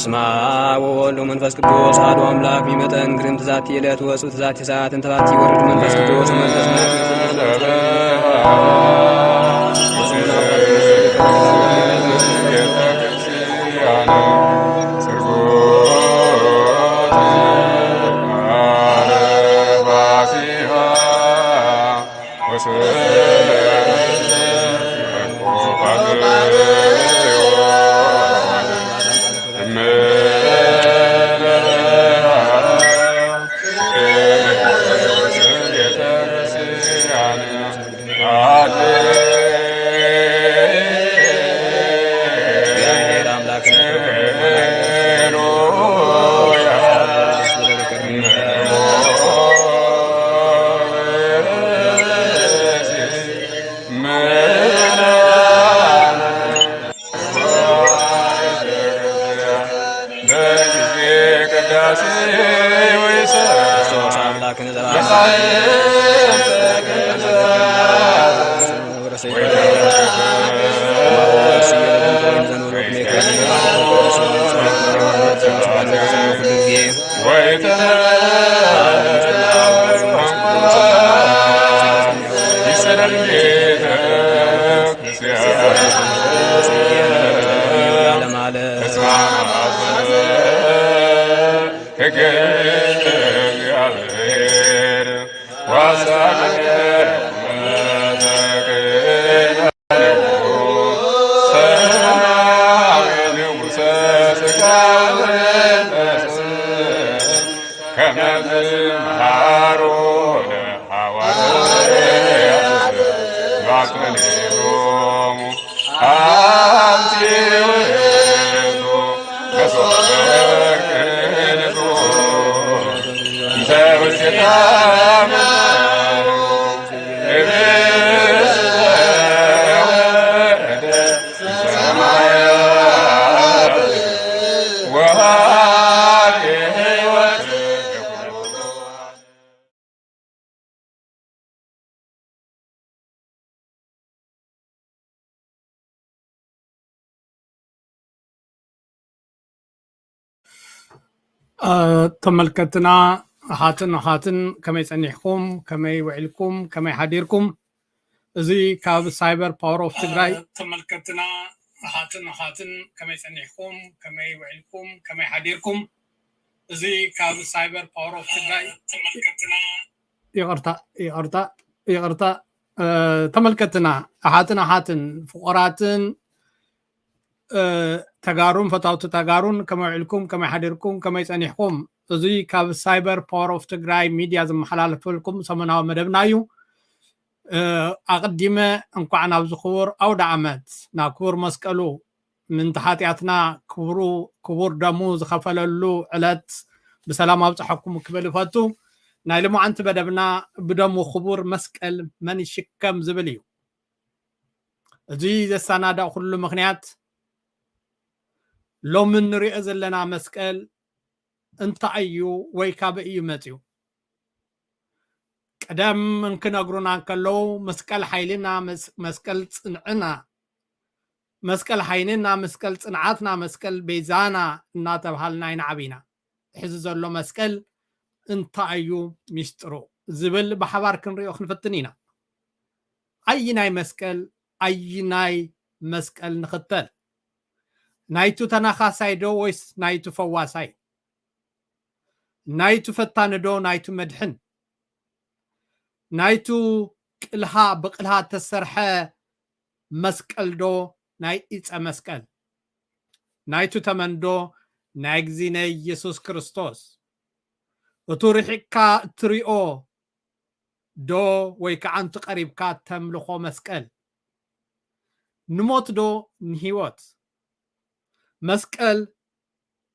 በስመ አብ ወወልድ ወመንፈስ ቅዱስ አሐዱ አምላክ። ሚመጠን ግርምት ዛቲ ዕለት ወጽኡት ዛቲ ሰዓት እንተ ባቲ ይወርድ መንፈስ ቅዱስ መንፈስ ተመልከትና ኣሓትን ኣሓትን፣ ከመይ ጸኒሕኩም? ከመይ ውዒልኩም? ከመይ ሓዲርኩም? እዚ ካብ ሳይበር ፓወር ኦፍ ትግራይ። ተመልከትና ኣሓትን ኣሓትን፣ ከመይ ጸኒሕኩም? ከመይ ውዒልኩም? ከመይ ሓዲርኩም? እዚ ካብ ሳይበር ፓወር ኦፍ ትግራይ። ተመልከትና ይቕርታ፣ ይቕርታ፣ ይቕርታ። ተመልከትና ኣሓትን ኣሓትን፣ ፍቑራትን ተጋሩን ፈታውቲ ተጋሩን፣ ከመይ ውዒልኩም? ከመይ ሓዲርኩም? ከመይ ጸኒሕኩም? እዚ ካብ ሳይበር ፓወር ኦፍ ትግራይ ሚድያ ዝመሓላለፈልኩም ሰሙናዊ መደብና እዩ። ኣቕዲመ እንኳዕ ናብዚ ክቡር ኣውደ ዓመት፣ ናብ ክቡር መስቀሉ፣ ምእንቲ ሓጢኣትና ክቡሩ፣ ክቡር ደሙ ዝኸፈለሉ ዕለት ብሰላም ኣብፀሐኩም ክብል እፈቱ። ናይ ልማዓንቲ መደብና ብደሙ ክቡር መስቀል መን ይሽከም ዝብል እዩ። እዚ ዘሰናዳእኩሉ ምኽንያት፣ ሎሚ እንሪኦ ዘለና መስቀል እንታይ እዩ ወይ ካበይ እዩ መፂኡ? ቀደም እንክነግሩና እንከለዉ፣ መስቀል ሓይልና፣ መስ-፣ መስቀል ጽንዕና፣ መስቀል ሓይልና፣ መስቀል ጽንዓትና፣ መስቀል ቤዛና እናተብሃልና ኢና ዓቢና። ሕዚ ዘሎ መስቀል እንታይ እዩ ሚስጥሩ ዝብል ብሓባር ክንሪኦ ክንፍትን ኢና። ኣይናይ መስቀል፣ ኣይናይ መስቀል ንኽተል? ናይቱ ተናኻሳይ ዶ ወይስ ናይቱ ፈዋሳይ? ናይቱ ፈታኒ ዶ ናይቱ መድሕን? ናይቱ ቅልሃ ብቅልሃ እተሰርሐ መስቀል ዶ ናይ ኢፀ መስቀል? ናይቱ ተመን ዶ ናይ እግዚእነ ኢየሱስ ክርስቶስ? እቱ ርሒቕካ እትሪኦ ዶ ወይ ከዓ እንቱ ቀሪብካ ተምልኾ መስቀል? ንሞት ዶ ንህይወት? መስቀል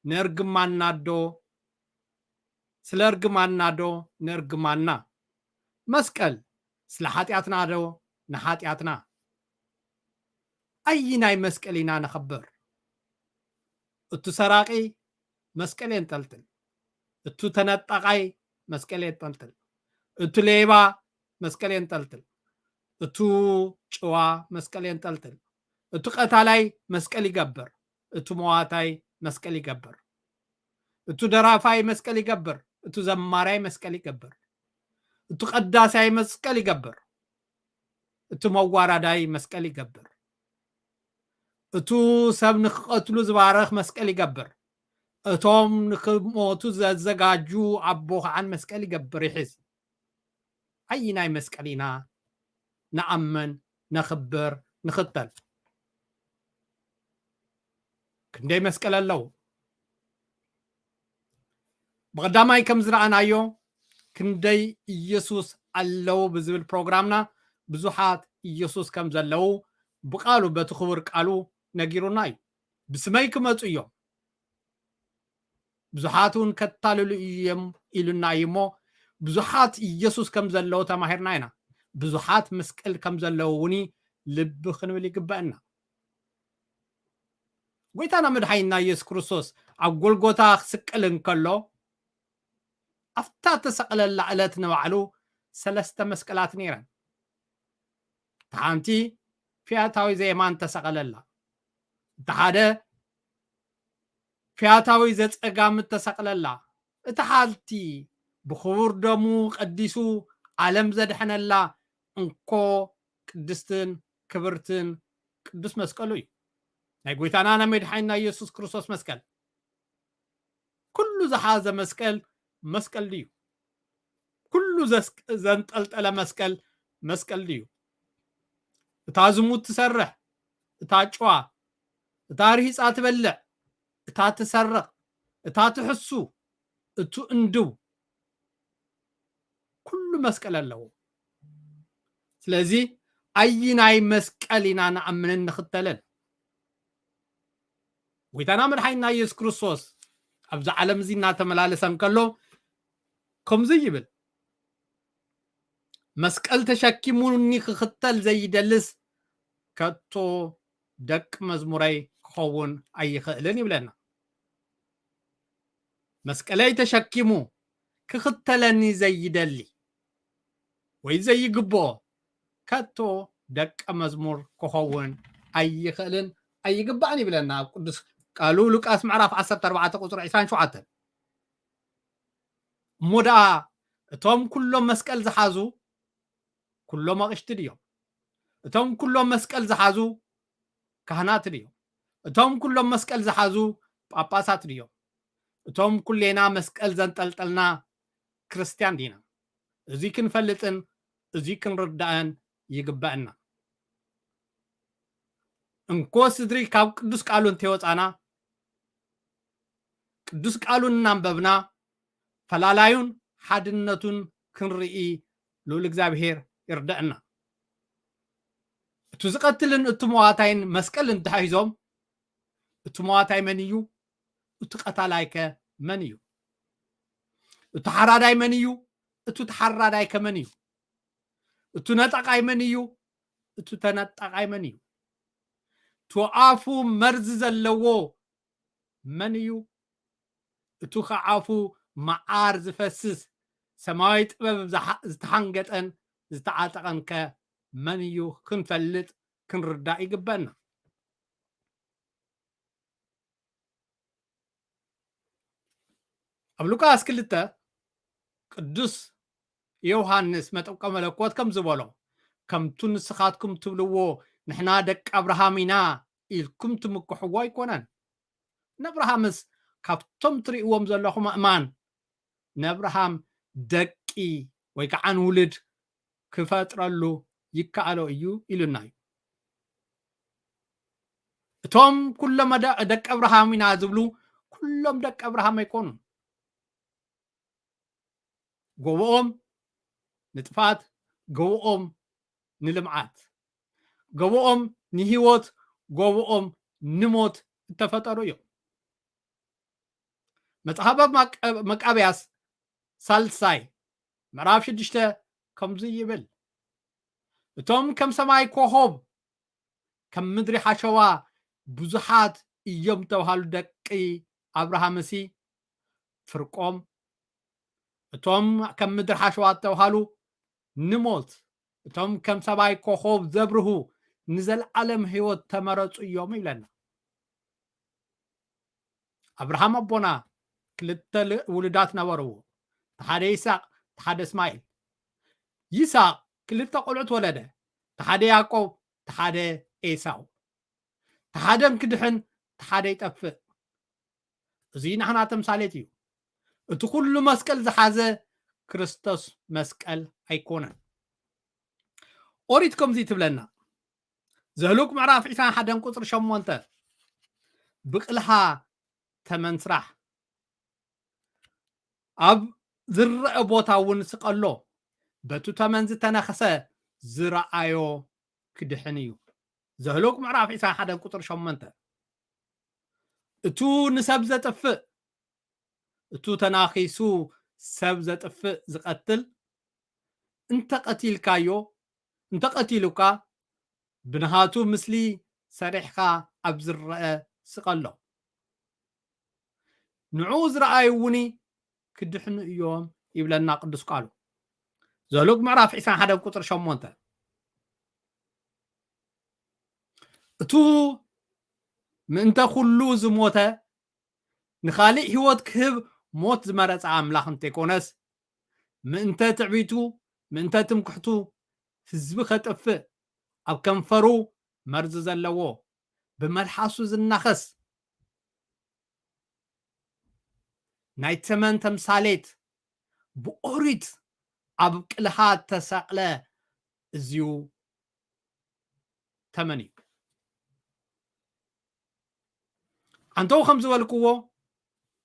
ንእርግማንና ዶ፣ ስለ እርግማንና ዶ ንእርግማንና? መስቀል ስለ ሓጢኣትና ዶ ንሓጢኣትና? ኣይናይ መስቀል ኢና ነኽብር? እቱ ሰራቂ መስቀል የንጠልጥል፣ እቱ ተነጣቓይ መስቀል የንጠልጥል፣ እቱ ሌባ መስቀል የንጠልጥል፣ እቱ ጭዋ መስቀል የንጠልጥል፣ እቱ ቀታላይ መስቀል ይገብር፣ እቱ መዋታይ መስቀል ይገብር። እቱ ደራፋይ መስቀል ይገብር። እቱ ዘማራይ መስቀል ይገብር። እቱ ቀዳሳይ መስቀል ይገብር። እቱ መዋራዳይ መስቀል ይገብር። እቱ ሰብ ንክቐትሉ ዝባረኽ መስቀል ይገብር። እቶም ንክሞቱ ዘዘጋጁ ኣቦ ከዓን መስቀል ይገብር ይሕዝ። ኣይናይ መስቀል ኢና ንኣምን፣ ነኽብር፣ ንኽተል? ክንደይ መስቀል ኣለዉ? ብቐዳማይ ከም ዝረኣናዮ ክንደይ ኢየሱስ ኣለዉ ብዝብል ፕሮግራምና ብዙሓት ኢየሱስ ከም ዘለዉ ብቃሉ በቲ ክቡር ቃሉ ነጊሩና እዩ። ብስመይ ክመጹ እዮም፣ ብዙሓት እውን ከታልሉ እዮም ኢሉና እዩ እሞ፣ ብዙሓት ኢየሱስ ከም ዘለዉ ተማሂርና ኢና። ብዙሓት መስቀል ከም ዘለዉ እውን ልቢ ክንብል ይግበአና። ጎይታና መድሓኒና ኢየሱስ ክርስቶስ ኣብ ጎልጎታ ክስቀል እንከሎ፣ ኣብታ ተሰቕለላ ዕለት ንባዕሉ ሰለስተ መስቀላት ነይረን። እታ ሓንቲ ፊያታዊ ዘየማን ተሰቐለላ፣ እታ ሓደ ፊያታዊ ዘጸጋም ተሰቕለላ፣ እታ ሓንቲ ብኽቡር ደሙ ቀዲሱ ዓለም ዘድሐነላ እንኮ ቅድስትን ክብርትን ቅዱስ መስቀሉ እዩ። ናይ ጎይታና ናይ መድሓኒና ኢየሱስ ክርስቶስ መስቀል። ኩሉ ዝሓዘ መስቀል መስቀል ድዩ? ኩሉ ዘንጠልጠለ መስቀል መስቀል ድዩ? እታ ዝሙት ትሰርሕ፣ እታ ጭዋ፣ እታ ርሂፃ ትበልዕ፣ እታ ትሰርቕ፣ እታ ትሕሱ፣ እቱ እንድው፣ ኩሉ መስቀል ኣለዎ። ስለዚ ኣይናይ መስቀል ኢና ንኣምንን ንኽተልን? ጎይታና መድሓኒና ኢየሱስ ክርስቶስ ኣብዚ ዓለም እዚ እናተመላለሰ እንከሎ ከምዚ ይብል፣ መስቀል ተሸኪሙኒ ክኽተል ዘይደልስ ከቶ ደቂ መዝሙረይ ክኸውን ኣይኽእልን ይብለና። መስቀለይ ተሸኪሙ ክኽተለኒ ዘይደሊ ወይ ዘይግብኦ ከቶ ደቀ መዝሙር ክኸውን ኣይኽእልን ኣይግባእን ይብለና ኣብ ቅዱስ ቃሉ። ሉቃስ ምዕራፍ ዓሰርተ ኣርባዕተ ቁፅሪ ዕስራን ሸውዓተን። እሞ ደኣ እቶም ኩሎም መስቀል ዝሓዙ ኩሎም ኣቕሽቲ ድዮም? እቶም ኩሎም መስቀል ዝሓዙ ካህናት ድዮም? እቶም ኩሎም መስቀል ዝሓዙ ጳጳሳት ድዮም? እቶም ኩሌና መስቀል ዘንጠልጠልና ክርስትያን ዲና? እዚ ክንፈልጥን እዚ ክንርዳእን ይግበአና። እንኮ ስድሪ ካብ ቅዱስ ቃሉ እንተወፃና፣ ቅዱስ ቃሉ እናንበብና ፈላላዩን ሓድነቱን ክንርኢ ልኡል እግዚኣብሔር ይርደአና። እቱ ዝቐትልን እቱ መዋታይን መስቀል እንተሒዞም፣ እቱ መዋታይ መን እዩ? እቱ ቀታላይከ መን እዩ? እቱ ሓራዳይ መን እዩ? እቱ ተሓራዳይከ መን እዩ? እቱ ነጣቃይ መን እዩ? እቱ ተነጣቃይ መን እዩ? እቱ ኣፉ መርዚ ዘለዎ መን እዩ? እቱ ከዓፉ መዓር ዝፈስስ ሰማያዊ ጥበብ ዝተሓንገጠን ዝተዓጠቐንከ መን እዩ? ክንፈልጥ ክንርዳእ ይግበአና። ኣብ ሉቃስ ክልተ ቅዱስ ዮሃንስ መጥምቀ መለኮት ከም ዝበሎ፣ ከምቱ ንስኻትኩም ትብልዎ ንሕና ደቂ ኣብርሃም ኢና ኢልኩም ትምክሕዎ ኣይኮነን። ንኣብርሃምስ ካብቶም ትርእይዎም ዘለኹም ኣእማን ንኣብርሃም ደቂ ወይ ከዓ ንውልድ ክፈጥረሉ ይከኣሎ እዩ ኢሉና እዩ። እቶም ኩሎም ደቂ ኣብርሃም ኢና ዝብሉ ኩሎም ደቂ ኣብርሃም ኣይኮኑን። ጎቦኦም ንጥፋት፣ ጎቦኦም ንልምዓት፣ ጎቦኦም ንህይወት፣ ጎቦኦም ንሞት እተፈጠሩ እዮም። መጽሓፈ መቃብያስ ሳልሳይ ምዕራፍ ሽዱሽተ ከምዚ ይብል፣ እቶም ከም ሰማይ ኮኾብ ከም ምድሪ ሓሸዋ ብዙሓት እዮም ተባሃሉ ደቂ ኣብርሃምሲ ፍርቆም፣ እቶም ከም ምድሪ ሓሸዋ ተባሃሉ ንሞት፣ እቶም ከም ሰማይ ኮኾብ ዘብርሁ ንዘለዓለም ህይወት ተመረፁ እዮም ይብለና። ኣብርሃም ኣቦና ክልተ ውሉዳት ነበርዎ። ሓደ ይስሐቅ፣ ሓደ እስማኤል። ይስሐቅ ክልተ ቆልዑት ወለደ። ሓደ ያዕቆብ፣ ሓደ ኤሳው። ሓደ ክድሕን፣ ሓደ ይጠፍእ። እዚ ንሕና ተምሳሌት እዩ። እቲ ኩሉ መስቀል ዝሓዘ ክርስቶስ መስቀል ኣይኮነን። ኦሪት ከምዚ ትብለና። ዘህሉቅ ምዕራፍ ዕስራን ሓደን ቁፅሪ ሸሞንተ፣ ብቅልሃ ተመን ስራሕ፣ ኣብ ዝረአ ቦታ እውን ስቀሎ፣ በቱ ተመን ዝተነኸሰ ዝረኣዮ ክድሕን እዩ። ዘህሉቅ ምዕራፍ ዕስራን ሓደን ቁፅሪ ሸሞንተ፣ እቱ ንሰብ ዘጥፍእ፣ እቱ ተናኺሱ ሰብ ዘጥፍእ ዝቐትል፣ እንተቐቲልካዮ፣ እንተቐቲሉካ፣ ብንሃቱ ምስሊ ሰሪሕካ ኣብ ዝረአ ስቐሎ። ንዑ ዝረኣዩ እውን ክድሕኑ እዮም ይብለና ቅዱስ ቃሉ። ዘሉቅ ምዕራፍ ዕስራን ሓደን ቁፅሪ ሸሞንተ። እቱ ምእንተ ኩሉ ዝሞተ፣ ንኻሊእ ህይወት ክህብ ሞት ዝመረጸ ኣምላኽ እንተይኮነስ፣ ምእንተ ትዕቢቱ፣ ምእንተ ትምክሕቱ፣ ህዝቢ ኸጥፍእ፣ ኣብ ከንፈሩ መርዚ ዘለዎ፣ ብመልሓሱ ዝናኸስ፣ ናይ ተመን ተምሳሌት፣ ብኦሪት ኣብ ቅልሃ ተሰቕለ፣ እዚዩ ተመን እዩ። ኣንተው ከም ዝበልክዎ፣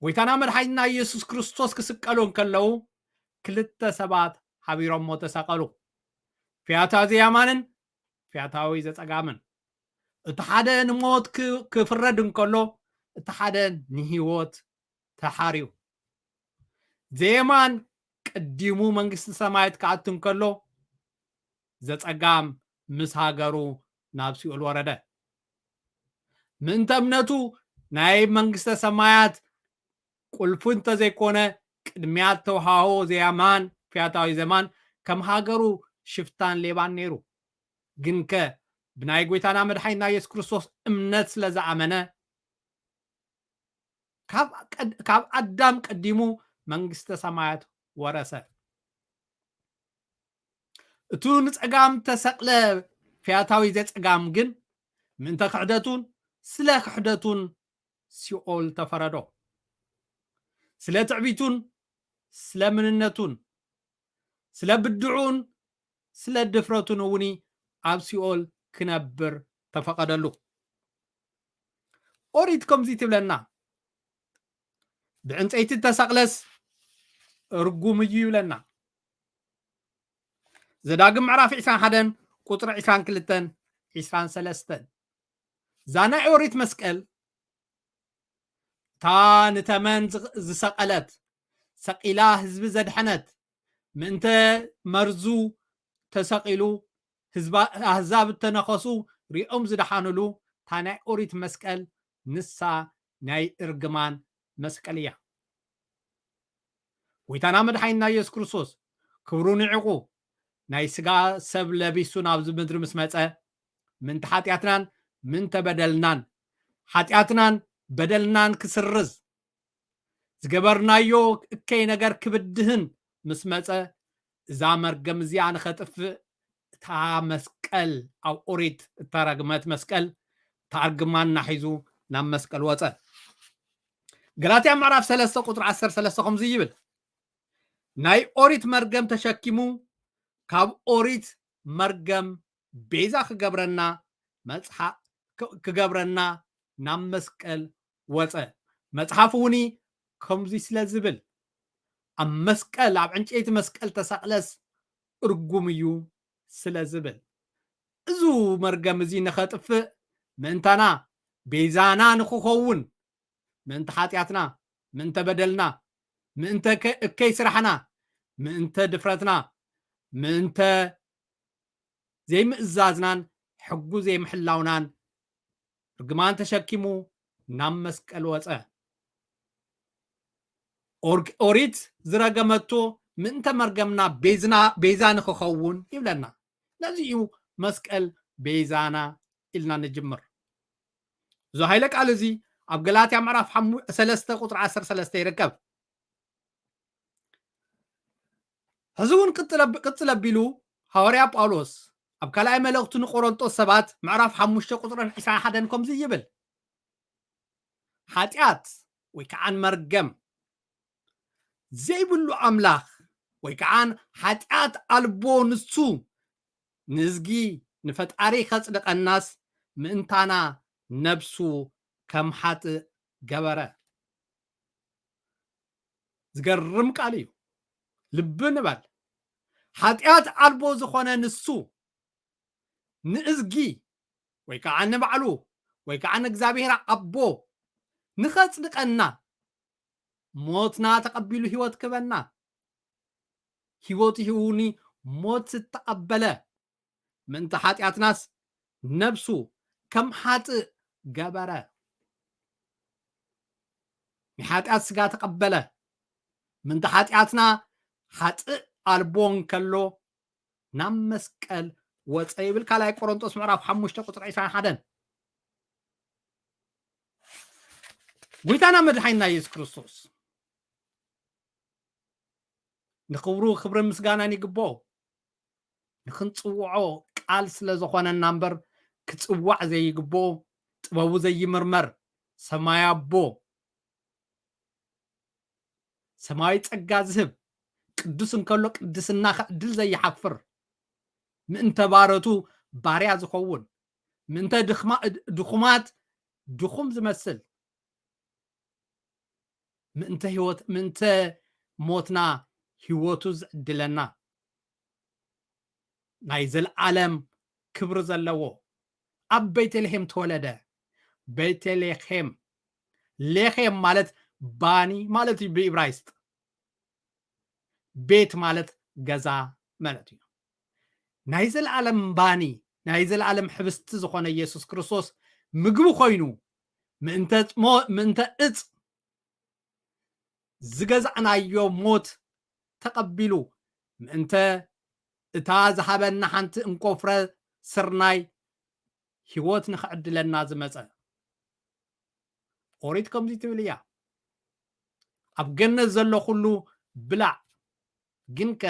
ጎይታና መድሓኒትና ኢየሱስ ክርስቶስ ክስቀሉ እንከለዉ፣ ክልተ ሰባት ሓቢሮሞ ተሰቐሉ። ፊያታዊ ዘየማንን ፊያታዊ ዘጸጋምን። እቲ ሓደ ንሞት ክ-፣ ክፍረድ እንከሎ፣ እቲ ሓደ ንህይወት ተሓርዩ። ዘየማን ቀዲሙ መንግስቲ ሰማያት ክኣቱ እንከሎ፣ ዘጸጋም ምስ ሃገሩ ናብ ሲኦል ወረደ። ምእንተ እምነቱ ናይ መንግስተ ሰማያት ቁልፉ እንተዘይኮነ፣ ቅድሚያ ተውሃቦ ዘየማን፣ ፊያታዊ ዘየማን፣ ከም ሃገሩ ሽፍታን ሌባን ነይሩ። ግንከ ብናይ ጎይታና መድሓኒትና የሱስ ክርስቶስ እምነት ስለ ዝኣመነ፣ ካብ ቀድ-፣ ካብ ኣዳም ቀዲሙ መንግስተ ሰማያት ወረሰ። እቱ ንጸጋም ተሰቕለ ፊያታዊ ዘጸጋም ግን፣ ምእንተ ክሕደቱን ስለ ክሕደቱን ሲኦል ተፈረዶ። ስለ ትዕቢቱን ስለ ምንነቱን፣ ስለ ብድዑን ስለ ድፍረቱን እውን ኣብ ሲኦል ክነብር ተፈቐደሉ። ኦሪት ከምዚ ትብለና፣ "ብዕንጸይቲ ተሰቕለስ ርጉም እዩ" ይብለና። ዘዳግም ምዕራፍ ዕስራን ሓደን ቁጽሪ ዕስራን ክልተን ዕስራን ሰለስተን። እዛ ናይ ኦሪት መስቀል፣ እታ ንተመን ዝ-፣ ዝሰቐለት፣ ሰቒላ ህዝቢ ዘድሐነት፣ ምእንተ መርዙ ተሰቒሉ፣ ህዝባ-፣ ኣህዛብ እተነኸሱ ሪኦም ዝደሓኑሉ፣ እታ ናይ ኦሪት መስቀል፣ ንሳ ናይ እርግማን መስቀል እያ። ጎይታና መድሓኒና ኢየሱስ ክርስቶስ ክብሩ ንዒቑ ናይ ስጋ ሰብ ለቢሱ ናብዚ ምድሪ ምስ መጸ፣ ምእንቲ ሓጢኣትናን ምእንተ በደልናን፣ ሓጢኣትናን በደልናን ክስርዝ፣ ዝገበርናዮ እከይ ነገር ክብድህን ምስ መጸ፣ እዛ መርገም እዚኣ ንኸጥፍእ፣ እታ መስቀል፣ ኣብ ኦሪት እተረግመት መስቀል፣ እታ እርግማንና ሒዙ ናብ መስቀል ወጸ። ገላትያ ምዕራፍ ሰለስተ ቁጽሪ ዓሰርተ ሰለስተ ከምዚ ይብል፣ "ናይ ኦሪት መርገም ተሸኪሙ፣ ካብ ኦሪት መርገም ቤዛ ክገብረና መጽሓ-፣ ክ-፣ ክገብረና ናብ መስቀል ወጸ። መጽሓፍ እውን ከምዚ ስለ ዝብል፣ ኣብ መስቀል፣ ኣብ ዕንጨይቲ መስቀል ተሰቕለስ እርጉም እዩ ስለ ዝብል፣ እዙ መርገም እዚ ንኸጥፍእ ምእንታና ቤዛና ንኽኸውን፣ ምእንቲ ሓጢኣትና፣ ምእንተ በደልና፣ ምእንተ ከ-፣ እከይ ስራሕና፣ ምእንተ ድፍረትና፣ ምእንተ ዘይምእዛዝናን ሕጉ ዘይምሕላውናን ርግማን ተሸኪሙ ናብ መስቀል ወጸ። ኦርግ-፣ ኦሪት ዝረገመቶ ምእንተ መርገምና ቤዝና-፣ ቤዛ ንኽኸውን ይብለና። ነዚ እዩ መስቀል ቤዛና ኢልና ንጅምር። እዚ ኃይለ ቃል እዚ ኣብ ገላትያ ምዕራፍ ሓሙ-፣ ሰለስተ ቁፅሪ ዓሰርተ ሰለስተ ይርከብ። ሕዚ እውን ቅፅል ኣብ-፣ ቅፅል ኣቢሉ ሃዋርያ ጳውሎስ ኣብ ካልኣይ መልእኽቱ ንቆሮንጦስ ሰባት ምዕራፍ ሓሙሽተ ቁፅሪ ዕስራን ሓደን ከምዚ ይብል፣ ሓጢኣት ወይ ከዓ መርገም ዘይብሉ ኣምላኽ ወይ ከዓ ሓጢኣት ኣልቦ ንሱ ንእዝጊ ንፈጣሪ ከጽድቐናስ ምእንታና ነብሱ ከም ሓጥእ ገበረ። ዝገርም ቃል እዩ። ልቢ ንበል። ሓጢኣት ኣልቦ ዝኾነ ንሱ ንእዝጊ ወይ ከዓ ንባዕሉ ወይ ከዓ ንእግዚኣብሔር ኣቦ ንኸጽድቐና ሞትና ተቐቢሉ ህይወት ክበና፣ ህይወቱ ሂቡኒ ሞት ዝተቐበለ፣ ምእንቲ ሓጢኣትናስ ነብሱ ከም ሓጥእ ገበረ። ንሓጢኣት ስጋ ተቐበለ። ምእንቲ ሓጢኣትና ሓጥእ ኣልቦ እንከሎ ናብ መስቀል ወፀ ይብል። ካልኣይ ቆሮንጦስ ምዕራፍ ሓሙሽተ ቁፅሪ ዕስራን ሓደን። ጎይታና መድሓኒና የሱስ ክርስቶስ ንኽብሩ ክብርን ምስጋናን ይግብኦ። ንኽንጽውዖ ቃል ስለ ዝኾነና እምበር ክጽዋዕ ዘይግብኦ፣ ጥበቡ ዘይምርመር ሰማይ ኣቦ፣ ሰማያዊ ጸጋ ዝህብ፣ ቅዱስ እንከሎ ቅድስና ክዕድል ዘይሓፍር፣ ምእንተ ባሮቱ ባርያ ዝኸውን፣ ምእንተ ድኽማ-፣ ድኹማት ድኹም ዝመስል፣ ምእንተ ህይወት፣ ምእንተ ሞትና ህይወቱ ዝዕድለና፣ ናይ ዘለዓለም ክብሪ ዘለዎ፣ ኣብ ቤተልሔም ተወለደ። ቤተልሔም፣ ሌኼም ማለት ባኒ ማለት እዩ ብኢብራይስጥ። ቤት ማለት ገዛ ማለት እዩ። ናይ ዘለዓለም ባኒ፣ ናይ ዘለዓለም ሕብስቲ ዝኾነ ኢየሱስ ክርስቶስ ምግቢ ኮይኑ፣ ምእንተ ሞ-፣ ምእንተ እፅ ዝገዛእናዮ ሞት ተቐቢሉ፣ ምእንተ እታ ዝሃበና ሓንቲ እንኮፍረ ስርናይ ህይወት ንኽዕድለና ዝመጸ። ኦሪት ከምዚ ትብል እያ፣ ኣብ ገነት ዘሎ ኩሉ ብላዕ፣ ግንከ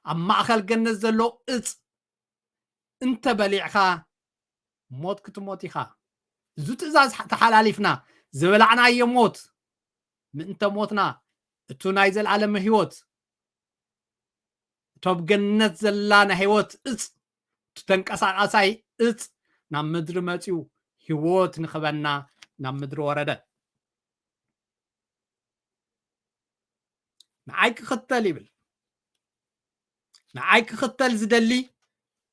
ኣብ ማእከል ገነት ዘሎ እፅ እንተ በሊዕኻ ሞት ክትሞት ኢኻ። እዚ ትእዛዝ ተሓላሊፍና ዝበላዕናዮ ሞት፣ ምእንተ ሞትና፣ እቱ ናይ ዘለዓለም ህይወት፣ እቶ ኣብ ገነት ዘላ ናይ ህይወት እፅ፣ እቲ ተንቀሳቃሳይ እፅ ናብ ምድሪ መፂኡ ህይወት ንኽበና ናብ ምድሪ ወረደ። ንዓይ ክኽተል ይብል። ንዓይ ክኽተል ዝደሊ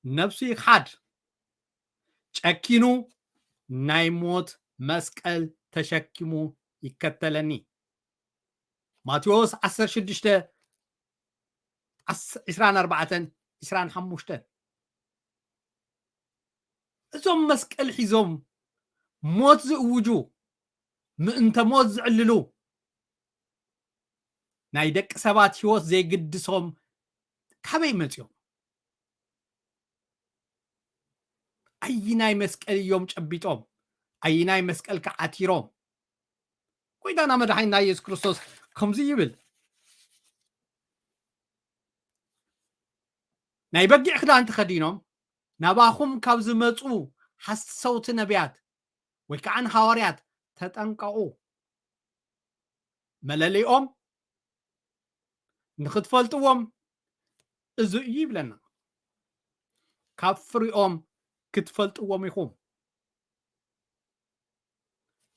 ነብሱ ይኽሓድ። ጨኪኑ ናይ ሞት መስቀል ተሸኪሙ ይከተለኒ። ማቴዎስ ዓሰርተ ሽዱሽተ፣ ዓስ-፣ ዕስራን ኣርባዕተን፣ ዕስራን ሓሙሽተን። እዞም መስቀል ሒዞም ሞት ዝእውጁ፣ ምእንተ ሞት ዝዕልሉ፣ ናይ ደቂ ሰባት ህይወት ዘይግድሶም ካበይ መጺኦም? ኣይናይ መስቀል እዮም ጨቢጦም? ኣይናይ መስቀል ከዓቲሮም? ጎይታና መድሓኒና ኢየሱስ ክርስቶስ ከምዚ ይብል፣ ናይ በጊዕ ክዳን ተኸዲኖም ናባኹም ካብ ዝመጹ ሓሰውቲ ነቢያት ወይ ከዓ ንሃዋርያት ተጠንቀቑ። መለለይኦም ንኽትፈልጥዎም እዚ እዩ ይብለና። ካብ ፍሪኦም ክትፈልጥዎም ኢኹም።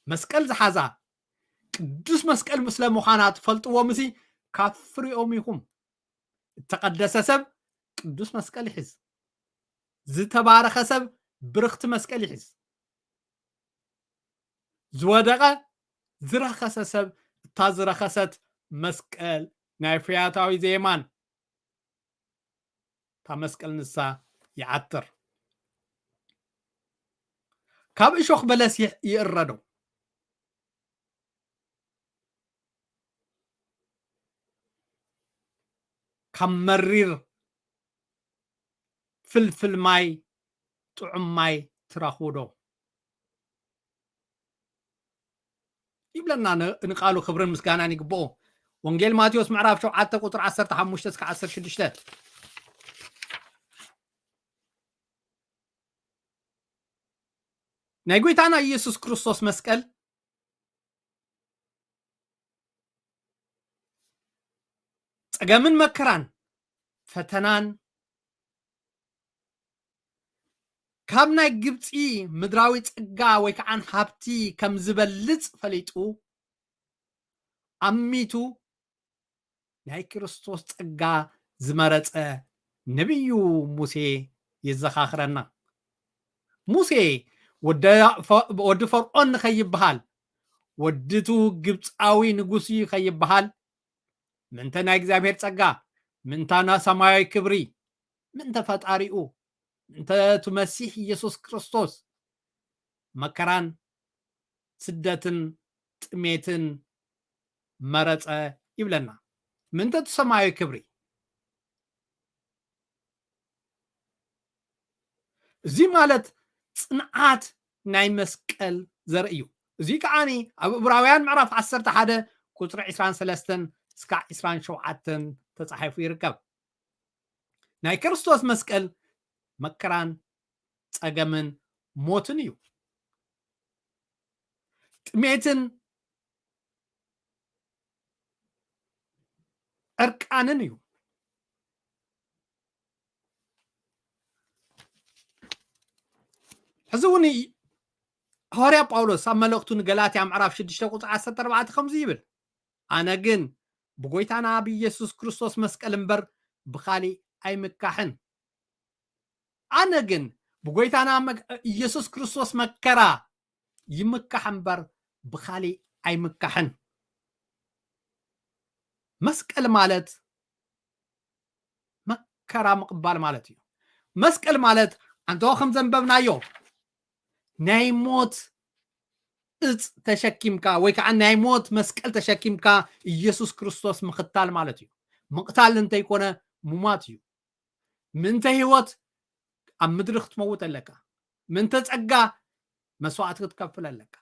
መስቀል ዝሓዛ ቅዱስ መስቀል ምስለ ምዃና ትፈልጥዎም እዚ ካብ ፍሪኦም ኢኹም። እተቐደሰ ሰብ ቅዱስ መስቀል ይሕዝ። ዝተባረኸ ሰብ ብርኽቲ መስቀል ይሕዝ። ዝወደቐ ዝረኸሰ ሰብ እታ ዝረኸሰት መስቀል ናይ ፈያታዊ ዘየማን እታ መስቀል ንሳ ይዓትር። ካብ እሾኽ በለስ ይሕ-፣ ይእረዶ። ካብ መሪር ፍልፍል ማይ ጥዑም ማይ ትረኽቡ ዶ? ይብለና። ንቃሉ ክብርን ምስጋናን ይግብኦ። ወንጌል ማቴዎስ ምዕራፍ ሸውዓተ ቁፅሪ ዓሰርተ ሓሙሽተ እስከ ዓሰርተ ሽዱሽተ። ናይ ጎይታና ኢየሱስ ክርስቶስ መስቀል ጸገምን መከራን ፈተናን ካብ ናይ ግብፂ ምድራዊ ጸጋ ወይ ከዓ ሃብቲ ከም ዝበልፅ ፈሊጡ ኣሚቱ ናይ ክርስቶስ ጸጋ ዝመረጸ ነቢዩ ሙሴ የዘኻኽረና። ሙሴ ወዲ ፈርዖን ንኸይበሃል፣ ወድቱ ግብፃዊ ንጉስ እዩ ከይበሃል፣ ምእንተ ናይ እግዚኣብሔር ጸጋ፣ ምእንታ ናይ ሰማያዊ ክብሪ፣ ምእንተ ፈጣሪኡ፣ ምእንተ እቲ መሲሕ ኢየሱስ ክርስቶስ መከራን ስደትን ጥሜትን መረጸ ይብለና። ምእንተ እቲ ሰማያዊ ክብሪ። እዚ ማለት ጽንዓት ናይ መስቀል ዘርኢ እዩ። እዚ ከዓኒ ኣብ ዕብራውያን ምዕራፍ ዓሰርተ ሓደ ቁጽሪ ዕስራን ሰለስተን እስካዕ ዕስራን ሸውዓተን ተጻሒፉ ይርከብ። ናይ ክርስቶስ መስቀል መከራን ጸገምን ሞትን እዩ። ጥሜትን ዕርቃንን እዩ። ሕዚ እውን ሃዋርያ ጳውሎስ ኣብ መልእኽቱ ንገላትያ ምዕራፍ ሽዱሽተ ቁጽሪ ዓሰርተ ኣርባዕተ ከምዚ ይብል፣ ኣነ ግን ብጎይታና ብኢየሱስ ክርስቶስ መስቀል እምበር ብኻሊእ ኣይምካሕን። ኣነ ግን ብጎይታና መግ-፣ ኢየሱስ ክርስቶስ መከራ ይምካሕ እምበር ብኻሊእ ኣይምካሕን። መስቀል ማለት መከራ ምቕባል ማለት እዩ። መስቀል ማለት ኣንተ ከም ዘንበብናዮ ናይ ሞት እጽ ተሸኪምካ ወይ ከዓ ናይ ሞት መስቀል ተሸኪምካ ኢየሱስ ክርስቶስ ምኽታል ማለት እዩ። ምቕታል እንተይኮነ ሙማት እዩ። ምእንተ ህይወት ኣብ ምድሪ ክትመውት ኣለካ። ምእንተ ጸጋ መስዋዕቲ ክትከፍል ኣለካ።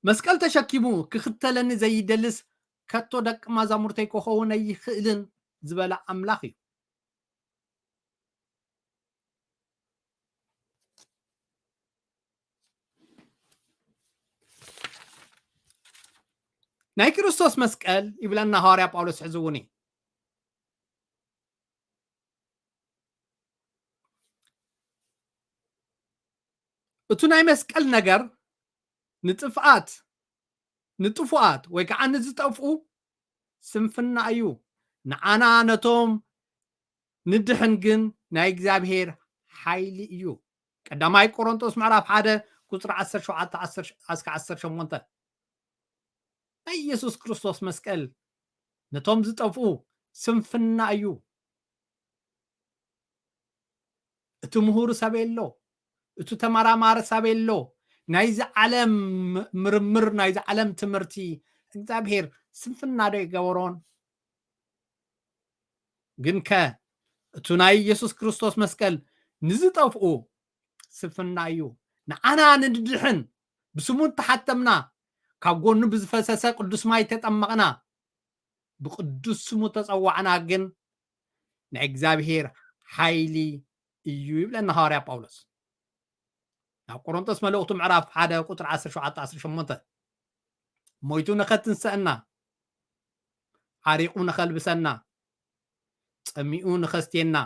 መስቀል ተሸኪሙ ክኽተለኒ ዘይደልስ ከቶ ደቂ መዛሙርተይ ክኸውን ኣይኽእልን ዝበለ ኣምላኽ እዩ። ናይ ክርስቶስ መስቀል ይብለና ሃዋርያ ጳውሎስ ሕዚ እውን እዩ። እቱ ናይ መስቀል ነገር ንጥፍኣት፣ ንጥፉኣት ወይ ከዓ ንዝጠፍኡ ስንፍና እዩ። ንዓና ነቶም ንድሕን ግን ናይ እግዚኣብሔር ሓይሊ እዩ። ቀዳማይ ቆሮንቶስ ምዕራፍ ሓደ ቁጽሪ ዓሰርተ ሸውዓተ እስከ ዓሰርተ ሸሞንተ። ናይ ኢየሱስ ክርስቶስ መስቀል ነቶም ዝጠፍኡ ስንፍና እዩ። እቲ ምሁር ሰብ የሎ፣ እቲ ተመራማሪ ሰብ የሎ። ናይዚ ዓለም ምርምር፣ ናይዚ ዓለም ትምህርቲ እግዚኣብሔር ስንፍና ዶ ይገበሮን? ግንከ እቱ ናይ ኢየሱስ ክርስቶስ መስቀል ንዝጠፍኡ ስንፍና እዩ። ንዓና ንድድሕን ብስሙ እተሓተምና፣ ካብ ጎኑ ብዝፈሰሰ ቅዱስ ማይ ተጠመቕና፣ ብቅዱስ ስሙ ተጸዋዕና ግን ናይ እግዚኣብሔር ሓይሊ እዩ ይብለና ሃዋርያ ጳውሎስ። ናብ ቆሮንቶስ መልእኽቱ ምዕራፍ ሓደ ቁጽሪ ዓሰርተ ሸውዓተ ዓሰርተ ሸሞንተ፣ ሞይቱ ንኸትንሰአና፣ ዓሪቑ ንኸልብሰና፣ ጸሚኡ ንኸስትየና፣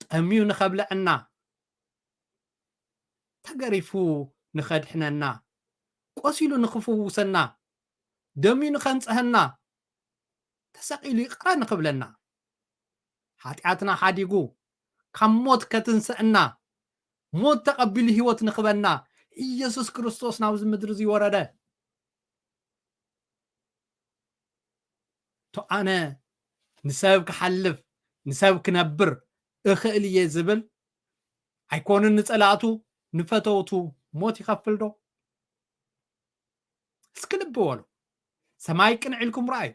ጠምዩ ንኸብልዐና፣ ተገሪፉ ንኸድሕነና፣ ቆሲሉ ንኽፍውሰና፣ ደምዩ ንኸንጽሀና፣ ተሰቒሉ ይቕረ ንኽብለና፣ ሓጢኣትና ሓዲጉ ካብ ሞት ከትንስአና፣ ሞት ተቐቢሉ ህይወት ንኽበና ኢየሱስ ክርስቶስ ናብዚ ምድሪ እዚ ወረደ። ቶ ኣነ ንሰብ ክሓልፍ፣ ንሰብ ክነብር እኽእል እየ ዝብል ኣይኮንን፣ ንጸላእቱ ንፈተውቱ ሞት ይኸፍል ዶ? እስኪ ልቢ በሉ። ሰማይ ቅንዕ ኢልኩም ረኣዩ።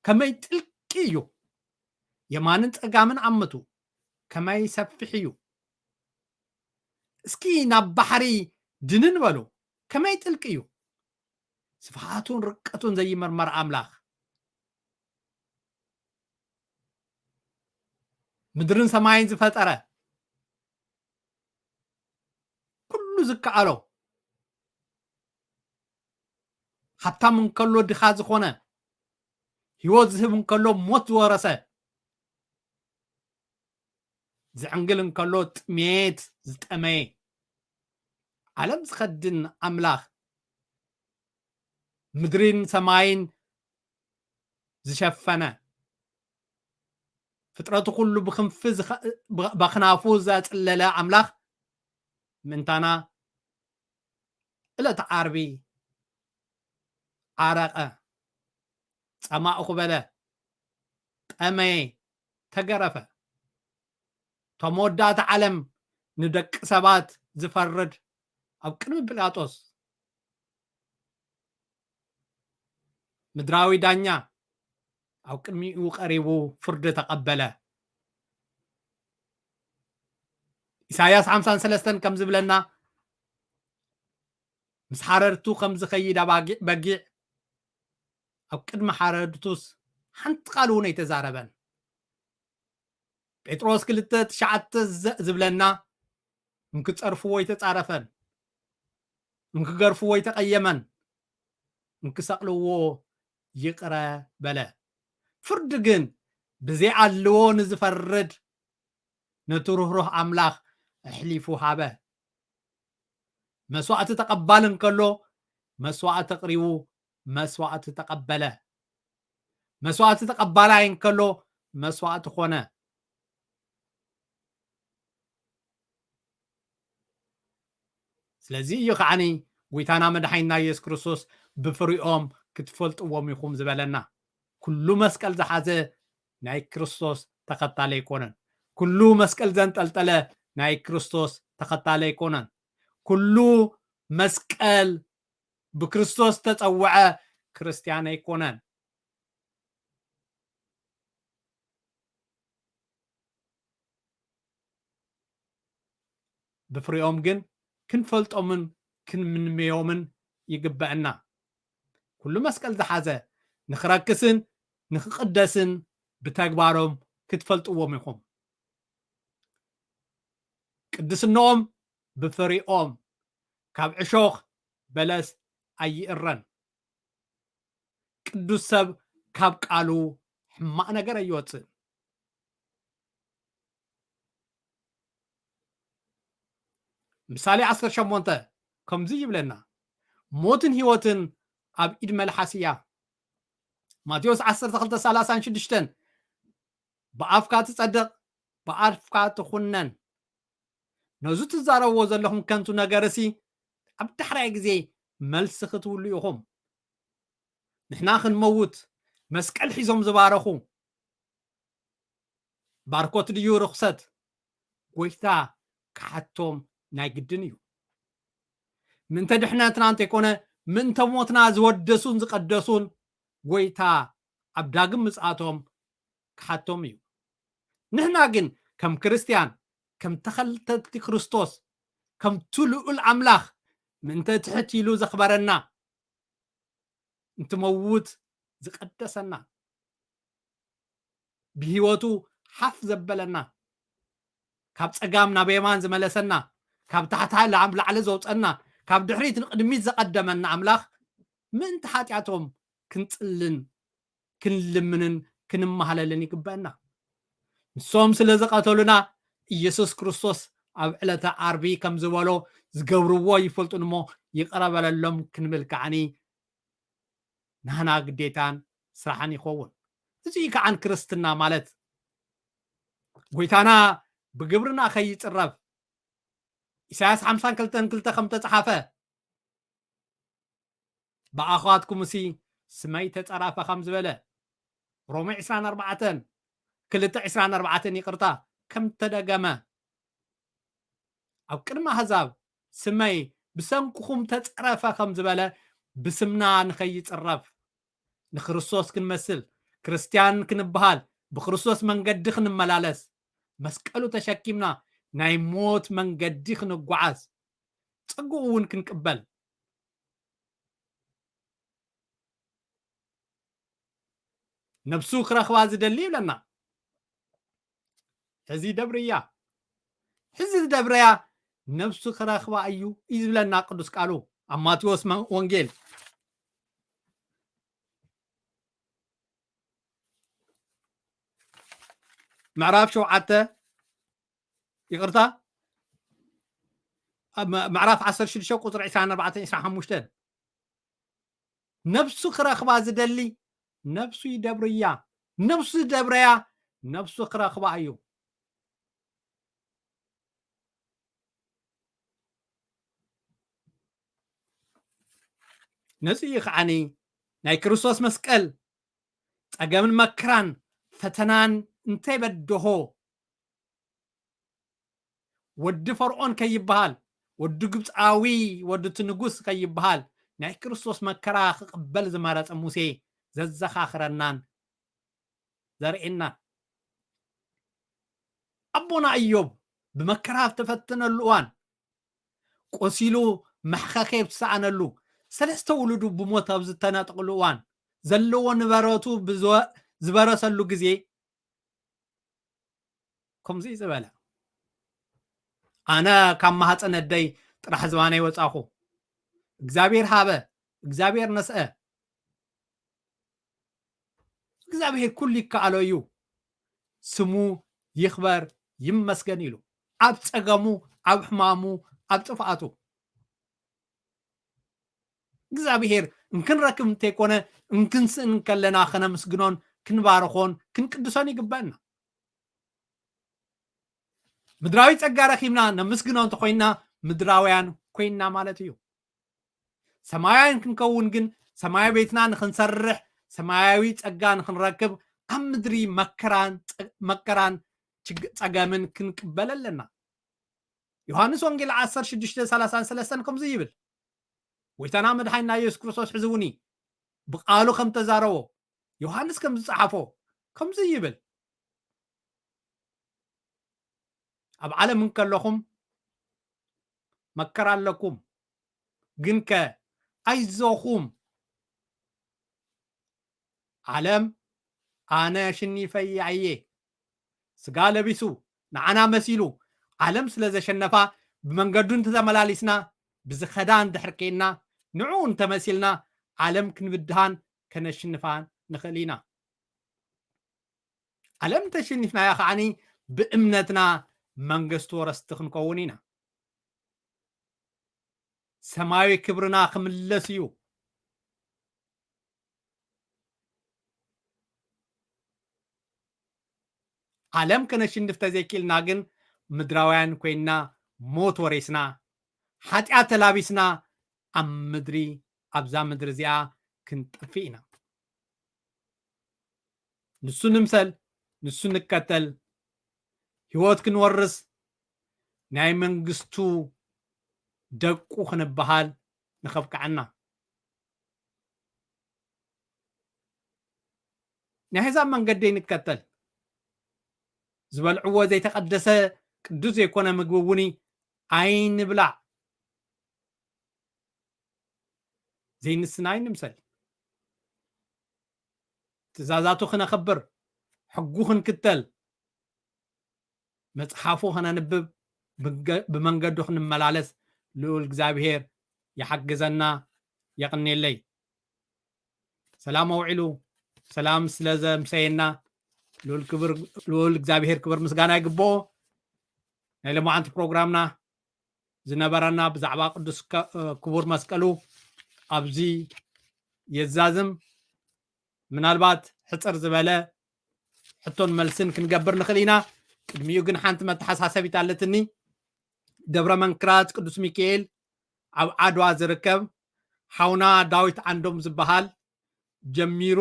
ከመይ ጥልቂ እዩ። የማንን ጸጋምን ኣምቱ። ከመይ ሰፊሕ እዩ። እስኪ ናብ ባሕሪ ድንን በሉ። ከመይ ጥልቂ እዩ ስፍሓቱን ርቀቱን ዘይመርመር ኣምላኽ። ምድርን ሰማይን ዝፈጠረ፣ ኩሉ ዝከኣሎ፣ ሃብታም እንከሎ ድኻ ዝኾነ፣ ህይወት ዝህብ እንከሎ ሞት ዝወረሰ፣ ዝዕንግል እንከሎ ጥሜት ዝጠመየ፣ ዓለም ዝኸድን ኣምላኽ፣ ምድሪን ሰማይን ዝሸፈነ፣ ፍጥረቱ ኩሉ ብክንፊ ዝኸ-፣ ብ-፣ በክናፉ ዘጽለለ ኣምላኽ ምእንታና ዕለተ ዓርቢ ዓረቐ፣ ጸማእኹ በለ፣ ጠመየ፣ ተገረፈ። እቶም መወዳእታ ዓለም ንደቂ ሰባት ዝፈርድ ኣብ ቅድሚ ጲላጦስ ምድራዊ ዳኛ ኣብ ቅድሚኡ ቀሪቡ ፍርዲ ተቐበለ። ኢሳያስ ሓምሳን ሰለስተን ከም ዝብለና፣ ምስ ሓረድቱ ከም ዝኸይድ ኣባጊዕ፣ በጊዕ ኣብ ቅድሚ ሓረድቱስ ሓንቲ ቃል እውን ኣይተዛረበን። ጴጥሮስ ክልተ ትሽዓተ ዘ-፣ ዝብለና፣ እንክጸርፍዎ ኣይተጻረፈን፣ እንክገርፍዎ ኣይተቐየመን፣ እንክሰቕልዎ ይቕረ በለ። ፍርዲ ግን ብዘይኣልዎ ንዝፈርድ ነቲ ርህሩህ ኣምላኽ ኣሕሊፉ ሃበ። መስዋእቲ ተቐባሊ እንከሎ መስዋእቲ ኣቕሪቡ መስዋእቲ ተቐበለ። መስዋእቲ ተቐባላይ እንከሎ መስዋእቲ ኮነ። ስለዚ እዩ ከዓኒ ጎይታና መድሓኒና የሱስ ክርስቶስ ብፍሪኦም ክትፈልጥዎም ኢኹም ዝበለና። ኩሉ መስቀል ዝሓዘ ናይ ክርስቶስ ተኸታሊ ኣይኮነን። ኩሉ መስቀል ዘንጠልጠለ ናይ ክርስቶስ ተኸታሊ ኣይኮነን። ኩሉ መስቀል ብክርስቶስ ተጸውዐ ክርስትያን ኣይኮነን። ብፍሬኦም ግን ክንፈልጦምን ክንምንመዮምን ይግበአና። ኩሉ መስቀል ዝሓዘ ንኽረክስን ንኽቕደስን ብተግባሮም ክትፈልጥዎም ኢኹም። ቅድስንኦም ብፍሬኦም፣ ካብ ዕሾኽ በለስ ኣይእረን። ቅዱስ ሰብ ካብ ቃሉ ሕማቕ ነገር ኣይወፅእን። ምሳሌ ዓሰርተ ሸሞንተ ከምዚ ይብለና፣ ሞትን ህይወትን ኣብ ኢድ መልሓስ እያ። ማቴዎስ ዓሰርተ ክልተ ሰላሳን ሽዱሽተን፣ ብኣፍካ ትጸድቕ፣ ብኣፍካ ትኹነን። ነዚ ትዛረብዎ ዘለኹም ከንቱ ነገር ሲ ኣብ ዳሕራይ ግዜ መልሲ ክትብሉ ኢኹም። ንሕና ክንመውት መስቀል ሒዞም ዝባረኹ፣ ባርኮት ድዩ ርኽሰት? ጎይታ ክሓቶም ናይ ግድን እዩ። ምእንተ ድሕነትና እንተይኮነ፣ ምእንተ ሞትና ዝወደሱን ዝቐደሱን ጎይታ ኣብ ዳግም ምጽኣቶም ክሓቶም እዩ። ንሕና ግን ከም ክርስትያን፣ ከም ተኸተልቲ ክርስቶስ፣ ከምቱ ልዑል ኣምላኽ ምእንተ ትሕት ኢሉ ዘኽበረና፣ እንትመውት ዝቐደሰና፣ ብህይወቱ ሓፍ ዘበለና፣ ካብ ጸጋም ናብ የማን ዝመለሰና፣ ካብ ታሕቲ ናብ ላዕሊ ዘውጸና፣ ካብ ድሕሪት ንቕድሚት ዘቐደመና ኣምላኽ ምእንቲ ሓጢኣቶም ክንጽልን ክንልምንን ክንመሃለልን ይግበአና። ንሶም ስለ ዝቐተሉና፣ ኢየሱስ ክርስቶስ ኣብ ዕለተ ዓርቢ ከም ዝበሎ፣ ዝገብርዎ ይፈልጡን እሞ ይቕረ በለሎም ክንብል ከዓኒ ናህና ግዴታን ስራሕን ይኸውን። እዚ እዩ ከዓን ክርስትና ማለት። ጎይታና ብግብርና ከይጽረፍ፣ ኢሳያስ ሓምሳን ክልተን ክልተ ከም ተጻሓፈ፣ ብኣኻትኩምሲ ስመይ ተጸራፈ ከም ዝበለ፣ ሮሜ ዕስራን ኣርባዕተን፣ ክልተ ዕስራን ኣርባዕተን ይቕርታ፣ ከም ተደገመ፣ ኣብ ቅድሚ ኣህዛብ ስመይ ብሰንክኹም ተጸረፈ ከም ዝበለ፣ ብስምና ንኸይጽረፍ፣ ንክርስቶስ ክንመስል፣ ክርስትያን ክንበሃል፣ ብክርስቶስ መንገዲ ክንመላለስ፣ መስቀሉ ተሸኪምና፣ ናይ ሞት መንገዲ ክንጓዓዝ፣ ጸግኡ እውን ክንቅበል፣ ነብሱ ክረኽባ ዝደሊ ይብለና። ሕዚ ደብርያ፣ ሕዚ ዝደብረያ ነብሱ ክረኽባ እዩ እዩ ዝብለና ቅዱስ ቃሉ ኣብ ማቴዎስ መ-፣ ወንጌል ምዕራፍ ሸውዓተ፣ ይቕርታ፣ ኣብ መ-፣ ምዕራፍ ዓሰርተ ሽዱሽተ ቁጽሪ ዕስራን ኣርባዕተን፣ ዕስራን ሓሙሽተን፣ ነብሱ ክረኽባ ዝደሊ ነብሱ ይደብርያ፣ ነብሱ ዝደብረያ ነብሱ ክረኽባ እዩ። ነዚ እዩ ከዓኒ ናይ ክርስቶስ መስቀል ጸገምን መከራን ፈተናን እንተይበደሆ፣ ወዲ ፈርዖን ከይበሃል፣ ወዲ ግብፃዊ፣ ወዲ እቲ ንጉስ ከይበሃል፣ ናይ ክርስቶስ መከራ ክቕበል ዝመረጸ ሙሴ ዘዘኻኽረናን ዘርእየናን። ኣቦና እዮብ ብመከራ ኣብ ተፈተነሉ እዋን፣ ቆሲሉ መሕኸኸ ኣብ ዝሰኣነሉ፣ ሰለስተ ውሉዱ ብሞት ኣብ ዝተነጠቕሉ እዋን፣ ዘለዎ ንብረቱ ብዝወ-፣ ዝበረሰሉ ግዜ፣ ከምዚ እዩ ዝበለ፣ ኣነ ካብ ማህፀን ኣደይ ጥራሕ ዝባነይ ወፃኹ። እግዚኣብሔር ሃበ፣ እግዚኣብሔር ነስአ። እግዚኣብሔር ኩሉ ይከኣሎ እዩ፣ ስሙ ይኽበር ይመስገን ኢሉ፣ ኣብ ጸገሙ፣ ኣብ ሕማሙ፣ ኣብ ጥፍኣቱ። እግዚኣብሔር እንክንረክብ እንተይኮነ፣ እንክንስእን እንከለና ከነምስግኖን ክንባርኾን ክንቅድሶን ይግበአና። ምድራዊ ጸጋ ረኺብና ነምስግኖ እንተኾይንና፣ ምድራውያን ኮይንና ማለት እዩ። ሰማያውያን ክንከውን ግን፣ ሰማያዊ ቤትና ንኽንሰርሕ፣ ሰማያዊ ጸጋ ንኽንረክብ፣ ኣብ ምድሪ መከራን ጸ-፣ መከራን ችግ-፣ ጸገምን ክንቅበል ኣለና። ዮሃንስ ወንጌል ዓሰርተ ሽዱሽተ ሰላሳን ሰለስተን ከምዚ ይብል፣ ጎይታና መድሓኒና የሱስ ክርስቶስ ሕዚ እውን ብቃሉ ከም ተዛረቦ፣ ዮሃንስ ከም ዝጸሓፎ ከምዚ ይብል፣ ኣብ ዓለም እንከለኹም መከራ ኣለኩም፣ ግንከ ኣይዞኹም፣ ዓለም ኣነ ኣሸኒፈያ እየ። ስጋ ለቢሱ ንዓና መሲሉ ዓለም ስለ ዘሸነፋ፣ ብመንገዱ እንተተመላሊስና፣ ብዝኸዳ እንድሕር ኬንና፣ ንዕኡ እንተመሲልና፣ ዓለም ክንብድሃን ከነሽንፋን ንኽእል ኢና። ዓለም እንተሸኒፍናያ ከዓኒ ብእምነትና መንግስቲ ወረስቲ ክንከውን ኢና። ሰማያዊ ክብርና ክምለስ እዩ። ዓለም ከነሽንፍ ተዘይክኢልና ግን ምድራውያን ኮይንና ሞት ወሪስና፣ ሓጢኣት ተላቢስና ኣብ ምድሪ፣ ኣብዛ ምድሪ እዚኣ ክንጠፍእ ኢና። ንሱ ንምሰል፣ ንሱ ንከተል፣ ህይወት ክንወርስ፣ ናይ መንግስቱ ደቁ ክንበሃል ንኸብቅዐና። ናይ ኣሕዛብ መንገዲ ኣይንከተል። ዝበልዕዎ ዘይተቐደሰ ቅዱስ ዘይኮነ ምግቢ እውን ኣይንብላዕ። ዘይንስና ኣይንምሰል። ትእዛዛቱ ክነኽብር፣ ሕጉ ክንክተል፣ መጽሓፉ ከነንብብ፣ ብገ-፣ ብመንገዱ ክንመላለስ ልኡል እግዚኣብሔር ይሓግዘና። የቕኔለይ። ሰላም ኣውዒሉ፣ ሰላም ስለ ዘምሰየና ልኡል ክብር፣ ልኡል እግዚኣብሔር ክብር ምስጋና ይግብኦ። ናይ ሎማዓንቲ ፕሮግራምና ዝነበረና ብዛዕባ ቅዱስ ከ-፣ ክቡር መስቀሉ ኣብዚ የዛዝም። ምናልባት ሕጽር ዝበለ ሕቶን መልስን ክንገብር ንኽእል ኢና። ቅድሚኡ ግን ሓንቲ መተሓሳሰቢት ኣለትኒ። ደብረ መንክራት ቅዱስ ሚካኤል ኣብ ዓድዋ ዝርከብ ሓውና ዳዊት ዓንዶም ዝበሃል ጀሚሩ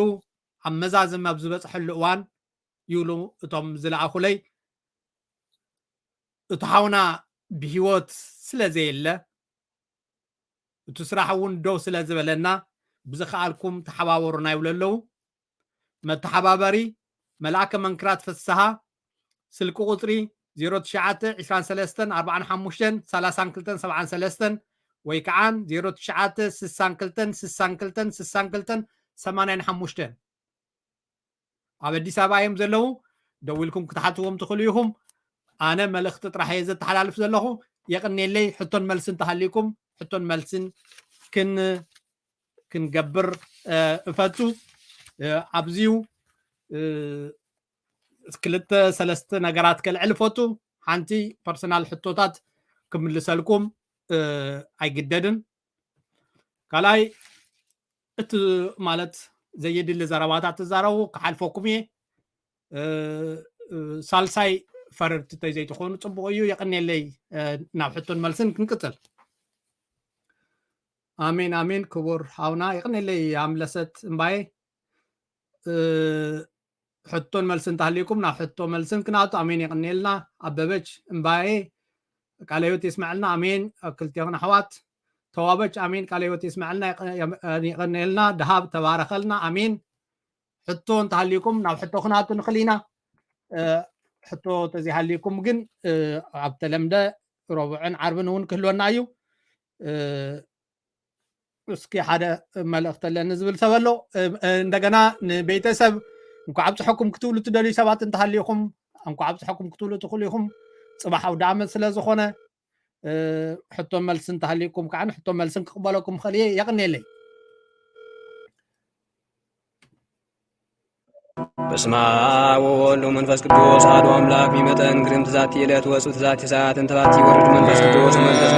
ኣብ መዛዝም ኣብ ዝበጽሐሉ እዋን ይብሉ እቶም ዝለኣኹለይ፣ እቲ ሓውና ብህይወት ስለ ዘየለ፣ እቲ ስራሕ እውን ደው ስለ ዝበለና፣ ብዝኸኣልኩም ተሓባበሩና ይብሉ ኣለዉ። መተሓባበሪ መልኣከ መንክራት ፍስሃ፣ ስልኪ ቁጽሪ ዜሮ ትሽዓተ ዕስራን ሰለስተን ኣርባዓን ሓሙሽተን ሰላሳን ክልተን ሰብዓን ሰለስተን ወይ ከዓ ዜሮ ትሽዓተ ስሳን ክልተን ስሳን ክልተን ስሳን ክልተን ሰማንያን ሓሙሽተን። ኣብ ኣዲስ ኣበባ እዮም ዘለዉ። ደዊልኩም ክትሓትዎም ትኽእሉ ኢኹም። ኣነ መልእኽቲ ጥራሕ እየ ዘተሓላልፍ ዘለኹ። የቕኔለይ። ሕቶን መልሲ እንተሃልዩኩም ሕቶን መልስን ክን ክንገብር እፈቱ። ኣብዚዩ ክልተ ሰለስተ ነገራት ከልዕል እፈቱ። ሓንቲ ፐርሰናል ሕቶታት ክምልሰልኩም ኣይግደድን። ካልኣይ እቲ ማለት ዘየድሊ ዘረባታት ትዛረቡ ክሓልፈኩም እየ። ሳልሳይ ፈረድቲ ተይ ዘይትኾኑ ጽቡቕ እዩ። የቕኔለይ። ናብ ሕቶን መልስን ክንቅጽል። ኣሜን ኣሜን። ክቡር ሓውና የቕኔለይ ኣምለሰት እምባዬ። ሕቶን መልስን እንተሃልዩኩም ናብ ሕቶ መልስን ክንኣቱ። ኣሜን የቕኔልና። ኣበበች እምባዬ ቃለ ህይወት የስመዐልና። ኣሜን። ክልቴኹን ኣሕዋት። ተዋበች ኣሜን ቃለ ህይወት የስመዐልና። የቕኔልና። ደሃብ ተባረኸልና። ኣሜን። ሕቶ እንተሃልዩኩም ናብ ሕቶ ክንኣቱ ንኽእል ኢና። ሕቶ ተዘይሃልዩኩም ግን ኣብ ተለምደ ረቡዕን ዓርብን እውን ክህልወና እዩ። እስኪ ሓደ መልእኽቲ ኣለኒ ዝብል ሰብ ኣሎ። እንደገና ንቤተሰብ እንኳዕ ኣብፅሐኩም ክትብሉ ትደልዩ ሰባት እንተሃልዩኹም እንኳዕ ኣብፅሐኩም ክትብሉ ትኽእሉ ኢኹም። ፅባሕ ኣውደ ዓመት ስለ ዝኾነ ሕቶ መልሲ እንተሃልዩኩም ከዓ ሕቶ መልስን ክቕበለኩም ክእል እየ። የቕኔለይ። በስመ አብ ወወልድ ወመንፈስ ቅዱስ አሐዱ አምላክ። ሚመጠን ግርም ትዛቲ ዕለት ወጽእ ትዛቲ ሰዓት እንተ ባቲ ይወርድ መንፈስ ቅዱስ መንፈስ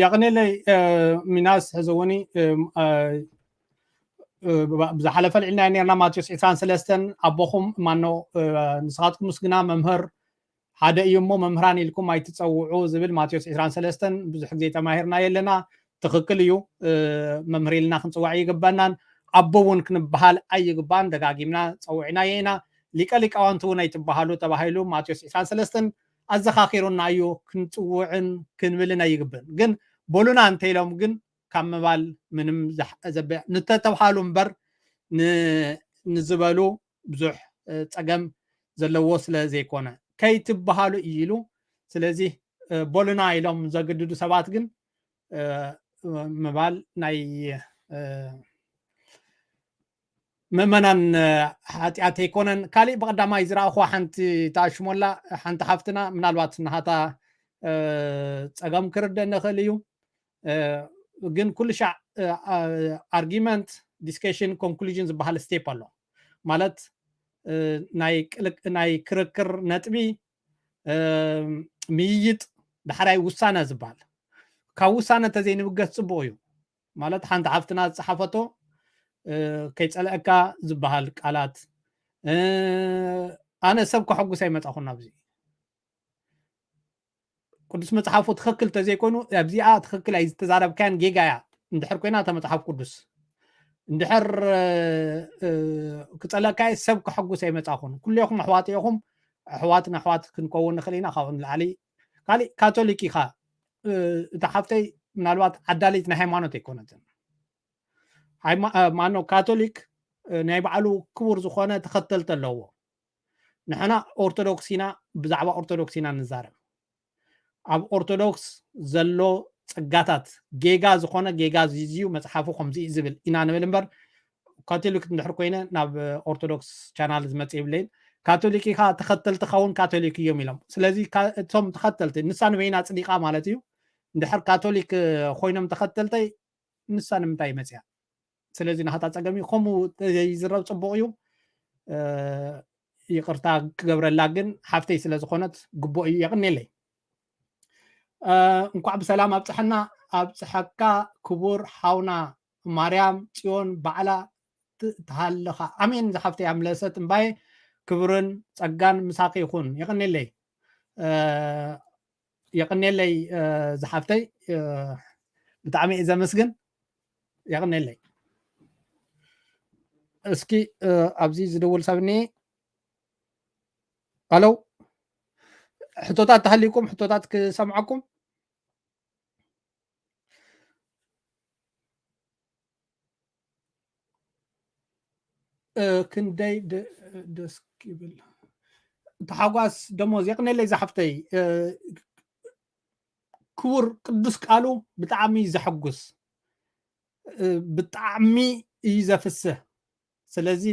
የቕኔለይ። ሚናስ ሕዚ እውን ብዝሓለፈ ልዕልና ነርና ማቴዎስ ዕስራን ሰለስተን ኣቦኹም ማኖ ንስኻትኩም ምስግና መምህር ሓደ እዩ እሞ መምህራን ኢልኩም ኣይትፀውዑ ዝብል ማቴዎስ ዕስራን ሰለስተን ብዙሕ ግዜ ተማሂርና የለና። ትኽክል እዩ። መምህር ኢልና ክንፅዋዕ ይግባናን ኣቦ እውን ክንበሃል ኣይግባን። ደጋጊምና ፀውዕና የኢና። ሊቀ ሊቃውንቲ እውን ኣይትበሃሉ ተባሂሉ ማቴዎስ ዕስራን ሰለስተን ኣዘኻኺሩና እዩ። ክንፅውዕን ክንብልን ኣይግብን። ግን በሉና እንተኢሎም ግን ካብ ምባል ምንም ንተተብሃሉ እምበር ንዝበሉ ብዙሕ ፀገም ዘለዎ ስለ ዘይኮነ ከይትበሃሉ እዩ ኢሉ። ስለዚ በሉና ኢሎም ዘግድዱ ሰባት ግን ምባል ናይ ምእመናን ሓጢኣት ኣይኮነን። ካሊእ ብቐዳማይ ዝረኣኹዋ ሓንቲ ተኣሽሞላ ሓንቲ ሓፍትና ምናልባት ናሃታ ፀገም ክርደ ንኽእል እዩ። ግን ኩሉ ሻዕ argument, discussion, conclusion ዝበሃል step ኣሎ። ማለት ናይ ክርክር ነጥቢ፣ ምይይጥ፣ ዳሕራይ ውሳነ ዝበሃል። ካብ ውሳነ እንተዘይንብገስ ፅቡቕ እዩ። ማለት ሓንቲ ሓፍትና ዝፀሓፈቶ ከይፀለእካ ዝበሃል ቃላት፣ ኣነ ሰብ ከሐጉስ ኣይመፃኹን ኣብዚ። ቅዱስ መፅሓፉ ትኽክል ተዘይኮይኑ ኣብዚኣ ትኽክል ኣይ ዝተዛረብካያን ጌጋ እያ። እንድሕር ኮይና እታ መፅሓፍ ቅዱስ እንድሕር ክፀለእካ ሰብ ከሐጉስ ኣይመፃኹን። ኩሌኹም ኣሕዋት ኢኹም። ኣሕዋት ንኣሕዋት ክንከውን ንኽእል ኢና። ካብኡ ንላዕሊ ካሊእ ካቶሊክ ኢኻ። እታ ሓፍተይ ምናልባት ዓዳሊት ናይ ሃይማኖት ኣይኮነትን። ማኖ ካቶሊክ ናይ ባዕሉ ክቡር ዝኾነ ተኸተልቲ ኣለዎ። ንሕና ኦርቶዶክስ ኢና። ብዛዕባ ኦርቶዶክስ ኢና ንዛረብ። ኣብ ኦርቶዶክስ ዘሎ ፀጋታት ጌጋ ዝኾነ ጌጋ ዝዩ መፅሓፉ ከምዚ እዩ ዝብል ኢና ንብል እምበር ካቶሊክ እንድሕር ኮይነ ናብ ኦርቶዶክስ ቻናል ዝመፅእ ይብለይን። ካቶሊክ ኢኻ ተኸተልቲ ኸውን ካቶሊክ እዮም ኢሎም። ስለዚ እቶም ተኸተልቲ ንሳ ንበይና ፅዲቓ ማለት እዩ። እንድሕር ካቶሊክ ኮይኖም ተኸተልተይ ንሳ ንምንታይ መፅያ? ስለዚ ናሃታ ፀገም እዩ። ከምኡ ዘይዝረብ ፅቡቕ እዩ። ይቕርታ ክገብረላ ግን ሓፍተይ ስለ ዝኾነት ግቡእ እዩ። የቕኔለይ። እንኳዕ ብሰላም ኣብፀሐና። ኣብፀሐካ ክቡር ሓውና። ማርያም ፅዮን ባዕላ ትሃልኻ። ኣሜን ዝሓፍተይ ኣምለሰት እምባየ፣ ክብርን ፀጋን ምሳኺ ይኹን። የቐኔለይ። የቐኔለይ። ዝሓፍተይ ብጣዕሚ እየ ዘመስግን። የቐኔለይ። እስኪ ኣብዚ ዝድውል ሰብ እኒ ኣለው? ሕቶታት ተሃሊኩም ሕቶታት ክሰምዓኩም። ክንደይ ደስ ይብል። ተሓጓስ ደሞዝ የቕኔለይ ዝሓፍተይ። ክቡር ቅዱስ ቃሉ ብጣዕሚ ዘሐጉስ፣ ብጣዕሚ እዩ ዘፍስህ። ስለዚ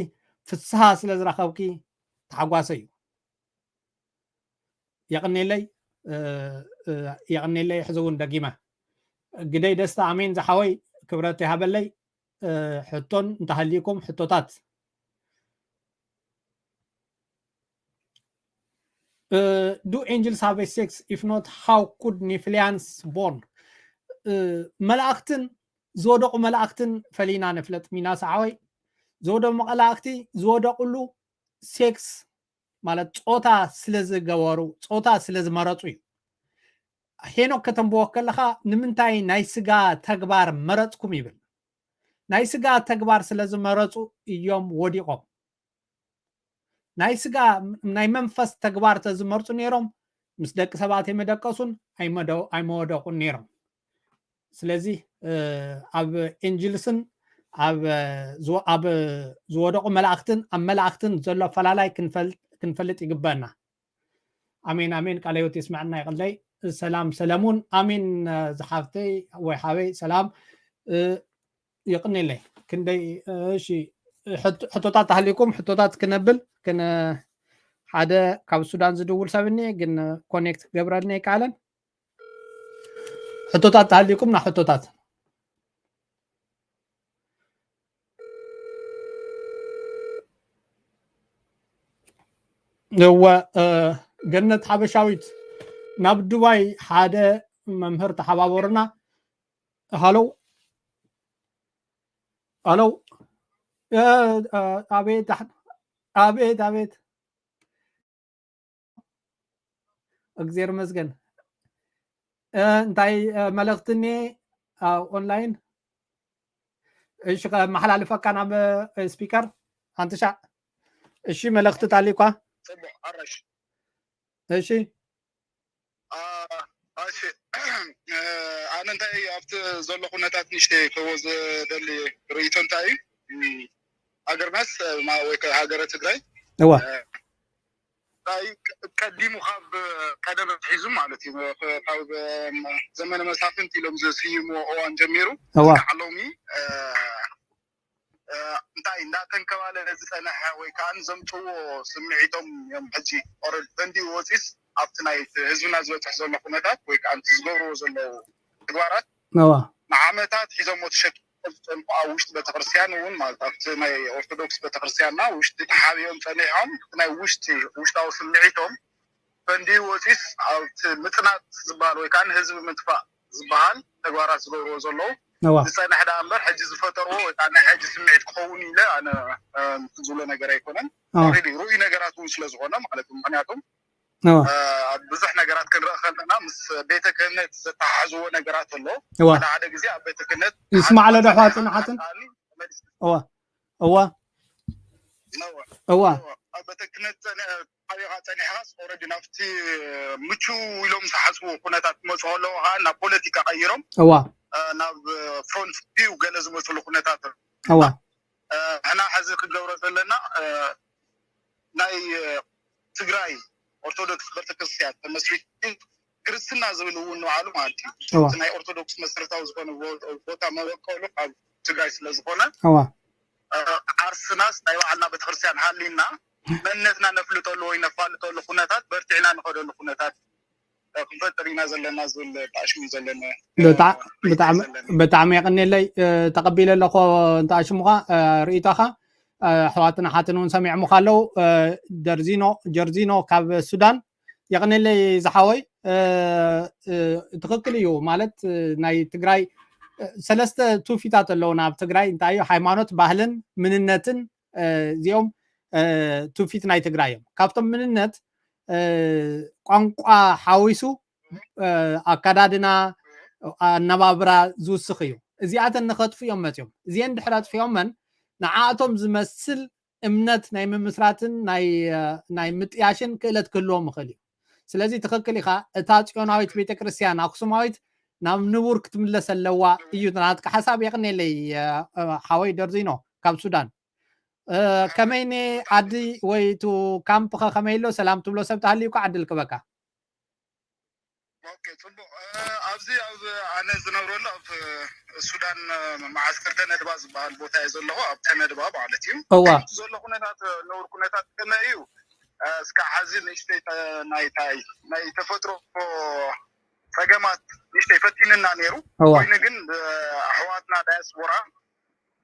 ፍስሃ ስለ ዝረኸብኪ ተሓጓሰ እዩ። የቕኔለይ። የቕኔለይ። ሕዚ እውን ደጊመ ግደይ ደስታ ኣሜን ዝሓወይ፣ ክብረት ይሃበለይ። ሕቶን እንተሃሊኩም ሕቶታት። Do angels have a sex? If not, how could Nephilians born? መላእክትን ዝወደቑ መላእክትን ፈሊና ንፍለጥ። ሚናስ ሓወይ፣ ዝወደቑ መላእክቲ ዝወደቑሉ ሴክስ ማለት ፆታ ስለ ዝገበሩ፣ ፆታ ስለ ዝመረፁ እዩ። ሄኖክ ከተንብቦ ከለኻ ንምንታይ ናይ ስጋ ተግባር መረፅኩም ይብል። ናይ ስጋ ተግባር ስለ ዝመረፁ እዮም ወዲቖም። ናይ ስጋ፣ ናይ መንፈስ ተግባር ተዝመርፁ ነይሮም ምስ ደቂ ሰባት ኣይመደቀሱን ኣይመወደቁን ነይሮም። ስለዚ ኣብ ኤንጅልስን ኣብ ዝወደቁ መላእክትን ኣብ መላእክትን ዘሎ ኣፈላላይ ክንፈልጥ ይግበአና። ኣሜን ኣሜን። ቃለ ህይወት የስመዐና ይቀለይ። ሰላም ሰለሙን። ኣሜን። ዝሓፍተይ ወይ ሓበይ ሰላም። የቅኔለይ። ክንደይ እሺ፣ ሕቶታት ተሃሊኩም ሕቶታት ክነብል ክን ሓደ ካብ ሱዳን ዝድውል ሰብ እኒ ግን ኮኔክት ክገብረልኒ ኣይከኣለን። ሕቶታት ተሃሊኩም ና ሕቶታት። እወ። ገነት ሓበሻዊት፣ ናብ ዱባይ ሓደ መምህር ተሓባበሩና። ሃሎ ሃሎ። ኣቤት ኣቤት ኣቤት። እግዜር መስገን። እንታይ መልእክቲ እኒ ኦንላይን? እሺ፣ ከመሓላልፈካ ናብ ስፒከር። ሓንቲ ሻዕ። እሺ፣ መልእክቲ ታሊኳ። እሺ። ኣነ እንታይ ኣብቲ ዘሎ ኩነታት ንሽተ ከዎ ዝደሊ ርእይቶ እንታይ እዩ? ሃገርናስ ወይ ሃገረ ትግራይ እዋ ቀዲሙ ካብ ቀደም ሒዙ ማለት እዩ፣ ካብ ዘመነ መሳፍንት ኢሎም ዝስይምዎ እዋን ጀሚሩ እዋ ሎሚ እንታይ እንዳተንከባለ ዝፀነሐ ወይ ከዓ ዘምፅዎ ስምዒቶም እዮም። ሕጂ ኦረድ ፈንዲ ወፂስ ኣብቲ ናይ ህዝብና ዝበፅሕ ዘሎ ኩነታት ወይ ከዓ ዝገብርዎ ዘለዉ ተግባራት ንዓመታት ሒዞሞ ተሸኪሞ ዝፀንሑ ኣብ ውሽጢ ቤተክርስትያን እውን ማለት ኣብቲ ናይ ኦርቶዶክስ ቤተክርስትያንና ውሽጢ ተሓቢኦም ፀኒሖም ናይ ውሽጢ ውሽጣዊ ስምዒቶም ፈንዲ ወፂስ ኣብቲ ምፅናት ዝበሃል ወይ ከዓ ንህዝቢ ምጥፋእ ዝበሃል ተግባራት ዝገብርዎ ዘለዉ ዝፀንሐ ደኣ እምበር ሕጂ ዝፈጠርዎ ወይ ከዓ ናይ ሕጂ ስምዒት ክኸውን ኢለ ኣነ ዝብሎ ነገር ኣይኮነን። ርኡይ ነገራት እውን ስለዝኾነ ማለት እዩ። ምክንያቱም ኣብ ብዙሕ ነገራት ክንርኢ ከለና ምስ ቤተ ክህነት ዘተሓሕዝዎ ነገራት ኣሎ። ሓደ ሓደ ግዜ ኣብ ቤተ ክህነት ይስማዕ ኣሎ ዶ ኣሕዋትን ኣሓትን? እዋ እዋ እዋ ኣብ ቤተ ክህነት ሓቢኻ ፀኒሕኻስ ኦረዲ ናብቲ ምቹ ኢሎም ዝሓስቡ ኩነታት ክመፁ ከለዉ ከዓ ናብ ፖለቲካ ቀይሮም እዋ ናብ ፍሮንት ቪው ገለ ዝመፅሉ ኩነታት እዋ ሕና ሕዚ ክንገብሮ ዘለና ናይ ትግራይ ኦርቶዶክስ ቤተክርስትያን ተመስሪቱ ክርስትና ዝብል እውን ንባዕሉ ማለት እዩ። እቲ ናይ ኦርቶዶክስ መሰረታዊ ዝኾነ ቦታ መበቀሉ ካብ ትግራይ ስለዝኾነ ዓርስናስ ናይ ባዕልና ቤተክርስትያን ሃሊና መንነትና ነፍልጠሉ ወይ ነፋልጠሉ ኩነታት በርቲዕና ንኸደሉ ኩነታት ክንፈጥር ኢና ዘለና ዝብል ኣሽሙ ዘለና። ብጣዕሚ የቀኔለይ። ተቀቢለ ኣለኮ እንተ ኣሽሙኻ ርእይቶኻ ኣሕዋትን ኣሓትን እውን ሰሚዖምኻ ኣለዉ። ደርዚኖ ጀርዚኖ ካብ ሱዳን የቕንለይ ዝሓወይ። ትኽክል እዩ። ማለት ናይ ትግራይ ሰለስተ ትውፊታት ኣለውና ኣብ ትግራይ። እንታይ እዩ? ሃይማኖት፣ ባህልን ምንነትን። እዚኦም ትውፊት ናይ ትግራይ እዮም። ካብቶም ምንነት ቋንቋ ሓዊሱ ኣካዳድና፣ ኣነባብራ ዝውስኽ እዩ። እዚኣተን ንኸጥፍኦም መፅኦም። እዚአን ድሕር ኣጥፊኦመን ንዓኣቶም ዝመስል እምነት ናይ ምምስራትን ናይ ምጥያሽን ክእለት ክህልዎም ይኽእል እዩ። ስለዚ ትኽክል ኢኻ። እታ ፅዮናዊት ቤተክርስትያን ኣክሱማዊት ናብ ንቡር ክትምለስ ኣለዋ እዩ ናትካ ሓሳብ። የቕኔለይ ሓወይ ደርዚኖ ካብ ሱዳን። ከመይኒ ዓዲ ወይ ቱ ካምፕኸ ከመይ ኣሎ? ሰላም ትብሎ ሰብ ተሃልዩካ ዕድል ክበካ። ኦኬ፣ ፅቡቅ። ኣብዚ ኣብ ኣነ ዝነብረሉ ኣብ ሱዳን መዓስከር ተነድባ ዝበሃል ቦታ እየ ዘለኹ። ኣብ ተነድባ ማለት እዩ። እዋ ዘሎ ኩነታት፣ ንቡር ኩነታት ከመይ እዩ? እስካብ ሐዚ ንእሽተይ ናይታይ ናይ ተፈጥሮ ፀገማት ንእሽተይ ፈቲንና ነይሩ። እዋ ኮይኑ ግን ኣሕዋትና ዳያስፖራ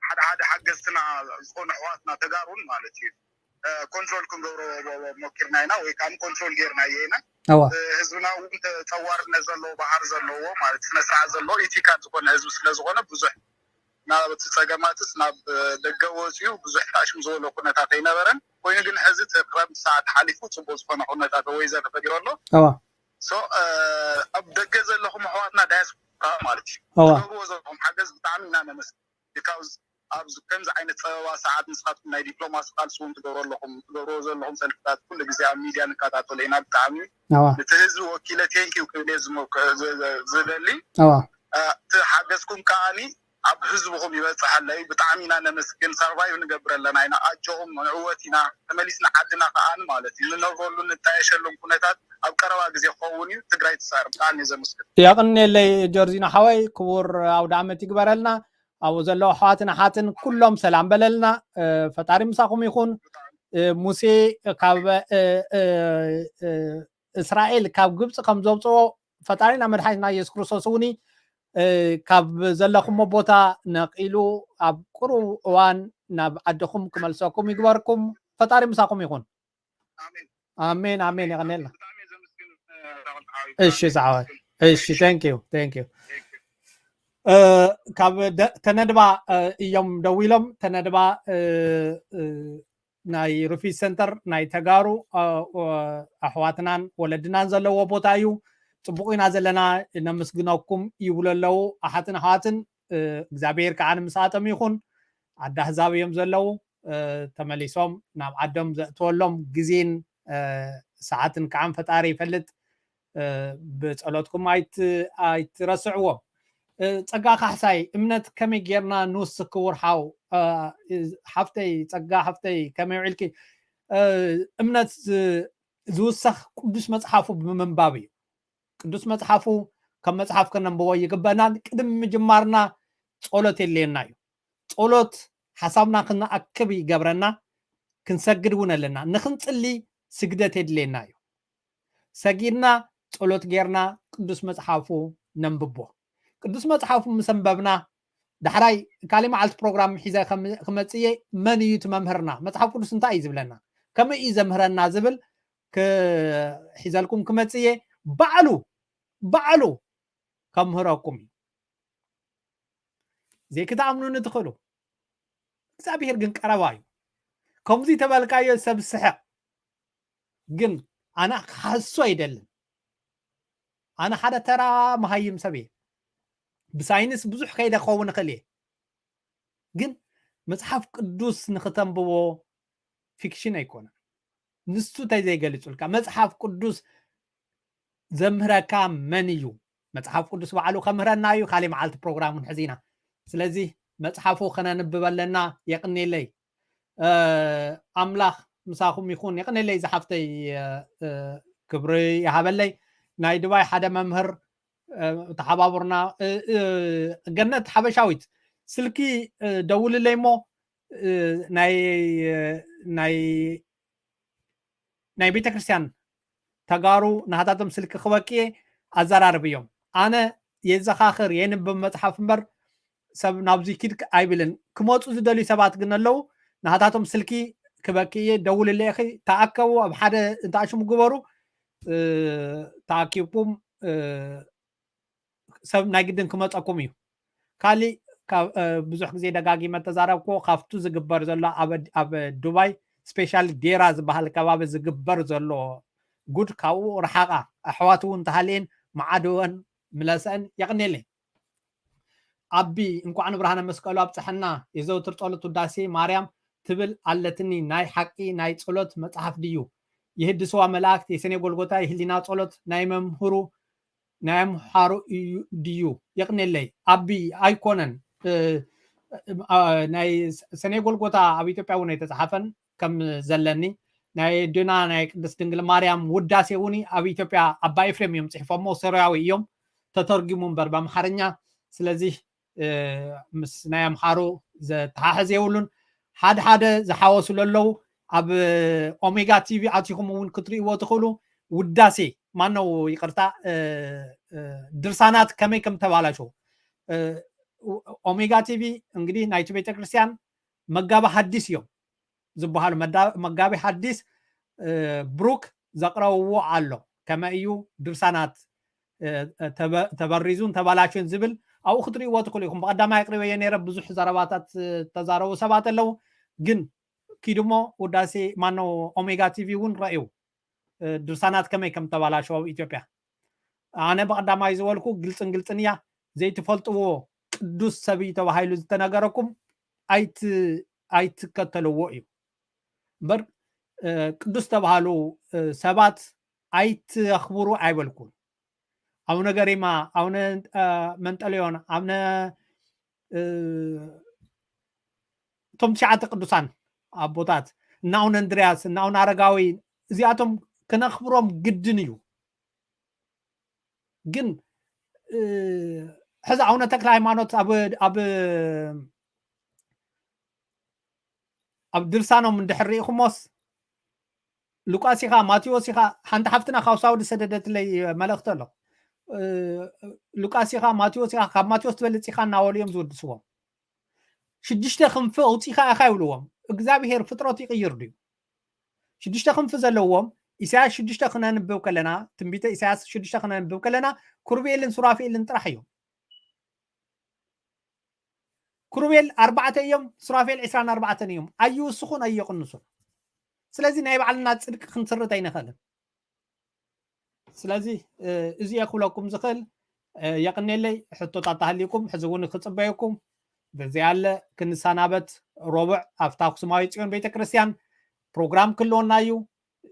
ሓደ ሓደ ሓገዝትና ዝኾኑ ኣሕዋትና ተጋሩን ማለት እዩ ኮንትሮል ክንገብሮ ሞኪርና ኢና፣ ወይ ከዓ ኮንትሮል ጌርናዮ ኢና። እዋ ህዝብና እውን ተፀዋርነት ዘለዎ ባህር ዘለዎ ማለት ስነስርዓት ዘለዎ ኢቲካል ዝኾነ ህዝቢ ስለዝኾነ ብዙሕ ናብ እቲ ፀገማትስ ናብ ደገ ወፂኡ ብዙሕ ጣሽም ዝበሎ ኩነታት ኣይነበረን። ኮይኑ ግን ሕዚ እቲ ክረምቲ ሰዓት ሓሊፉ ፅቡቅ ዝኾነ ኩነታት ወይዘር ተፈጢሩ ኣሎ። እዋ ሶ ኣብ ደገ ዘለኹም ኣሕዋትና ዳያስፖራ ማለት እዩ እዋ ትገብርዎ ዘለኹም ሓገዝ ብጣዕሚ ኢና ነመስግን። ቢካውዝ ኣብዚ ከምዚ ዓይነት ፀበባ ሰዓት ንስኻትኩም ናይ ዲፕሎማሲ ቃልሲ እውን ትገብሩ ኣለኹም። ትገብርዎ ዘለኹም ሰልፍታት ኩሉ ግዜ ኣብ ሚድያ ንከታተሎ ኢና። ብጣዕሚ እዋ ነቲ ህዝቢ ወኪለ ቴንኪዩ ክብል እየ ዝሞ- ዝ- ዝ- ዝደሊ። እዋ እቲ ሓገዝኩም ከዓኒ ኣብ ህዝብኹም ይበፅሕ ኣሎ እዩ። ብጣዕሚ ኢና ነመስግን። ሰርቫይቭ ንገብር ኣለና ኢና። ኣጆኹም ንዕወት ኢና። ተመሊስና ዓድና ከዓኒ ማለት እዩ ንነብረሉ ንጣየሸሉን ኩነታት ኣብ ቀረባ ግዜ ክኸውን እዩ። ትግራይ ትስዕር። ብጣዕሚ እየ ዘመስግን። የቕኔለይ ጆርጂኖ ሓወይ፣ ክቡር ኣውደ ዓመት ይግበረልና። ኣብኡ ዘለዉ ኣሕዋትን ኣሓትን ኩሎም ሰላም በለልና። ፈጣሪ ምሳኹም ይኹን። ሙሴ ካብ እስራኤል ካብ ግብፂ ከም ዘውፅኦ ፈጣሪና መድሓኒትና የሱስ ክርስቶስ እውን ካብ ዘለኹሞ ቦታ ነቒሉ ኣብ ቅሩብ እዋን ናብ ዓድኹም ክመልሰኩም ይግበርኩም። ፈጣሪ ምሳኹም ይኹን። ኣሜን ኣሜን። የቐኔልና። እሺ ዝሓወይ። እሺ thank you thank you። ካብ ተነድባ እዮም ደዊሎም። ተነድባ ናይ ሪፊጅ ሰንተር ናይ ተጋሩ ኣሕዋትናን ወለድናን ዘለዎ ቦታ እዩ። ፅቡቕ ኢና ዘለና፣ ነመስግነኩም ይብሉ ኣለዉ ኣሓትን ኣሕዋትን። እግዚኣብሔር ከዓ ንምስኣቶም ይኹን። ዓዲ ኣህዛብ እዮም ዘለዉ። ተመሊሶም ናብ ዓዶም ዘእትወሎም ግዜን ሰዓትን ከዓ ፈጣሪ ይፈልጥ። ብፀሎትኩም ኣይትረስዕዎ። ፀጋ ካሕሳይ፣ እምነት ከመይ ጌርና ንውስኽ ክቡር ሓው? ሓፍተይ ፀጋ ሓፍተይ ከመይ ውዒልኪ? እምነት ዝውሰኽ ቅዱስ መፅሓፉ ብምንባብ እዩ። ቅዱስ መፅሓፉ ከም መፅሓፍ ከነንብቦ ይግበናን ቅድሚ ምጅማርና ፀሎት የድልየና እዩ። ፀሎት ሓሳብና ክንኣክብ ይገብረና። ክንሰግድ እውን ኣለና። ንክንፅሊ ስግደት የድልየና እዩ። ሰጊድና ፀሎት ጌርና ቅዱስ መፅሓፉ ነንብቦ። ቅዱስ መፅሓፉ ምስ ኣንበብና ዳሕራይ ካሊእ መዓልቲ ፕሮግራም ሒዘ ክመፅእ እየ። መን እዩ እቲ መምህርና? መፅሓፍ ቅዱስ እንታይ እዩ ዝብለና? ከመይ እዩ ዘምህረና ዝብል ሒዘልኩም ክመፅእ እየ። ባዕሉ ባዕሉ ከምህረኩም እዩ። ዘይክትኣምኑኒ ትኽእሉ። እግዚኣብሔር ግን ቀረባ እዩ። ከምዚ ተበልካዮ ሰብ ስሕቕ። ግን ኣነ ክሃሱ ኣይደልን። ኣነ ሓደ ተራ መሃይም ሰብ እየ። ብሳይንስ ብዙሕ ከይደ ክኸውን እኽእል እየ። ግን መፅሓፍ ቅዱስ ንክተንብቦ ፊክሽን ኣይኮነን። ንሱ እንታይ ዘይገሊፁልካ? መፅሓፍ ቅዱስ ዘምህረካ መን እዩ? መፅሓፍ ቅዱስ ባዕሉ ከምህረና እዩ። ካሊእ መዓልቲ ፕሮግራም ክንሕዝ ኢና። ስለዚ መፅሓፉ ከነንብብ ኣለና። የቕኔለይ። ኣምላኽ ምሳኹም ይኹን። የቕኔለይ ዝሓፍተይ፣ ክብሪ ይሃበለይ። ናይ ድባይ ሓደ መምህር ተሓባቡርና። ገነት ሓበሻዊት ስልኪ ደውልለይ እሞ ናይ ናይ ናይ ቤተክርስትያን ተጋሩ ናሃታቶም ስልኪ ክበቅየ ኣዘራርብ እዮም። ኣነ የዘኻኽር የንብብ መፅሓፍ እምበር ሰብ ናብዚ ኪድ ኣይብልን። ክመፁ ዝደልዩ ሰባት ግን ኣለዉ። ናሃታቶም ስልኪ ክበቅየ ደውልለይ ኢኺ፣ ተኣከቡ፣ ኣብ ሓደ እንተኣሽሙ ግበሩ። እ፣ ተኣኪብኩም፣ እ፣ ሰብ ናይ ግድን ክመፀኩም እዩ። ካሊእ ካብ፣ እ፣ ብዙሕ ግዜ ደጋጊመ ተዛረብኩዎ፣ ካብቱ ዝግበር ዘሎ ኣብ፣ ኣብ ዱባይ ስፔሻል ዴራ ዝበሃል ከባቢ ዝግበር ዘሎ ጉድ ካብኡ ረሓቓ። ኣሕዋት እውን ተሃልየን መዓድወን ምለሰአን። የቕኔለይ። ኣቢ፣ እንኳዕ ንብርሃነ መስቀሉ ኣብፀሐና። የዘውትር ጸሎት ውዳሴ ማርያም ትብል ኣለትኒ። ናይ ሓቂ ናይ ጸሎት መጽሓፍ ድዩ? የህድስዋ መላእክት፣ የሰኔ ጎልጎታ፣ የህሊና ጸሎት ናይ መምህሩ ናይ ኣምሓሩ እዩ ድዩ? የቕኔለይ ኣቢ። ኣይኮነን፣ እ፣ እ፣ እ፣ ናይ ሰኔ ጎልጎታ ኣብ ኢትዮጵያ እውን ኣይተጻሓፈን ከም ዘለኒ። ናይ ኣዴና ናይ ቅድስት ድንግል ማርያም ውዳሴ እውን ኣብ ኢትዮጵያ ኣባ ኤፍሬም እዮም ጽሒፎሞ፣ ሶርያዊ እዮም፣ ተተርጊሙ እምበር ብኣምሓርኛ። ስለዚ፣ እ፣ ምስ ናይ ኣምሓሩ ዘተሓሕዝ የብሉን። ሓደ ሓደ ዝሓወሱ ለለዉ ኣብ ኦሜጋ ቲቪ ኣቲኹም እውን ክትርእይዎ ትኽእሉ። ውዳሴ ማነው፣ ይቕርታ፣ እ፣ እ፣ ድርሳናት ከመይ ከም ተባላሸው። እ፣ ኦሜጋ ቲቪ እንግዲህ ናይቲ ቤተክርስትያን መጋቢ ሐዲስ እዮም ዝበሃሉ። መዳ-፣ መጋቢ ሐዲስ፣ እ፣ ብሩክ ዘቕረብዎ ኣሎ። ከመይ እዩ ድርሳናት፣ እ፣ ተበ-፣ ተበሪዙን ተባላሽን ዝብል ኣብኡ ክትርእይዎ ትኽእሉ ኢኹም። ብቐዳማይ ኣቅሪበዮ ነይረ፣ ብዙሕ ዘረባታት፣ እ፣ ተዛረቡ ሰባት ኣለዉ። ግን ኪድሞ ውዳሴ ማነው ኦሜጋ ቲቪ እውን ረእዩ፣ እ፣ ድርሳናት ከመይ ከም ተባላሸው ኣብ ኢትዮጵያ። ኣነ ብቐዳማይ ዝበልኩ ግልጽን ግልጽን እያ። ዘይትፈልጥዎ ቅዱስ ሰብ እዩ ተባሂሉ ዝተነገረኩም ኣይት-፣ ኣይትከተልዎ እዩ። እምበር፣ እ፣ ቅዱስ ተባሃሉ፣ እ፣ ሰባት ኣይትኽብሩ ኣይበልኩን። ኣቡነ ገሪማ፣ ኣቡነ፣ እ፣ መንጠሊዮን፣ ኣቡነ፣ እ፣ እቶም ትሽዓተ ቅዱሳን ኣቦታት፣ እና ኣቡነ እንድርያስ፣ እና ኣቡነ ኣረጋዊ፣ እዚኣቶም ክነኽብሮም ግድን እዩ። ግን፣ እ፣ ሕዚ ኣቡነ ተክለ ሃይማኖት ኣብ፣ ኣብ፣ ኣብ ድርሳኖም እንድሕር ርኢኹሞስ፣ ሉቃስ ኢኻ፣ ማቴዎስ ኢኻ፣ ሓንቲ ሓፍትና ካብ ሳውዲ ሰደደትለይ መልእኽቲ ኣሎ። እ፣ ሉቃስ ኢኻ፣ ማቴዎስ ኢኻ፣ ካብ ማቴዎስ ትበልጽ ኢኻ እናበሉ እዮም ዝውድስዎም። ሽዱሽተ ክንፊ ኣውጺኻ ኢኻ ይብልዎም። እግዚኣብሄር ፍጥረቱ ይቕይር ድዩ? ሽዱሽተ ክንፊ ዘለዎም፣ ኢሳያስ ሽዱሽተ ክነንብብ ከለና፣ ትንቢተ ኢሳያስ ሽዱሽተ ክነንብብ ከለና፣ ኩሩቤልን ሱራፌልን ጥራሕ እዮም። ኩሩቤል ኣርባዕተ እዮም፣ ሱራፌል ዕስራን ኣርባዕተን እዮም። ኣይውስኹን፣ ኣይቕንሱን። ስለዚ ናይ ባዕልና ጽድቂ ክንስርት ኣይንኽእልን። ስለዚ፣ እ፣ እዚ እየ ክብለኩም ዝኽእል። እ፣ የቕኔለይ። ሕቶታት ተሃልዩኩም፣ ሕዚ እውን ክጽበየኩም። በዚ ያለ ክንሰናበት፣ ረቡዕ ኣብታ ኣክሱማዊ ጽዮን ቤተክርስትያን ፕሮግራም ክህልወና እዩ።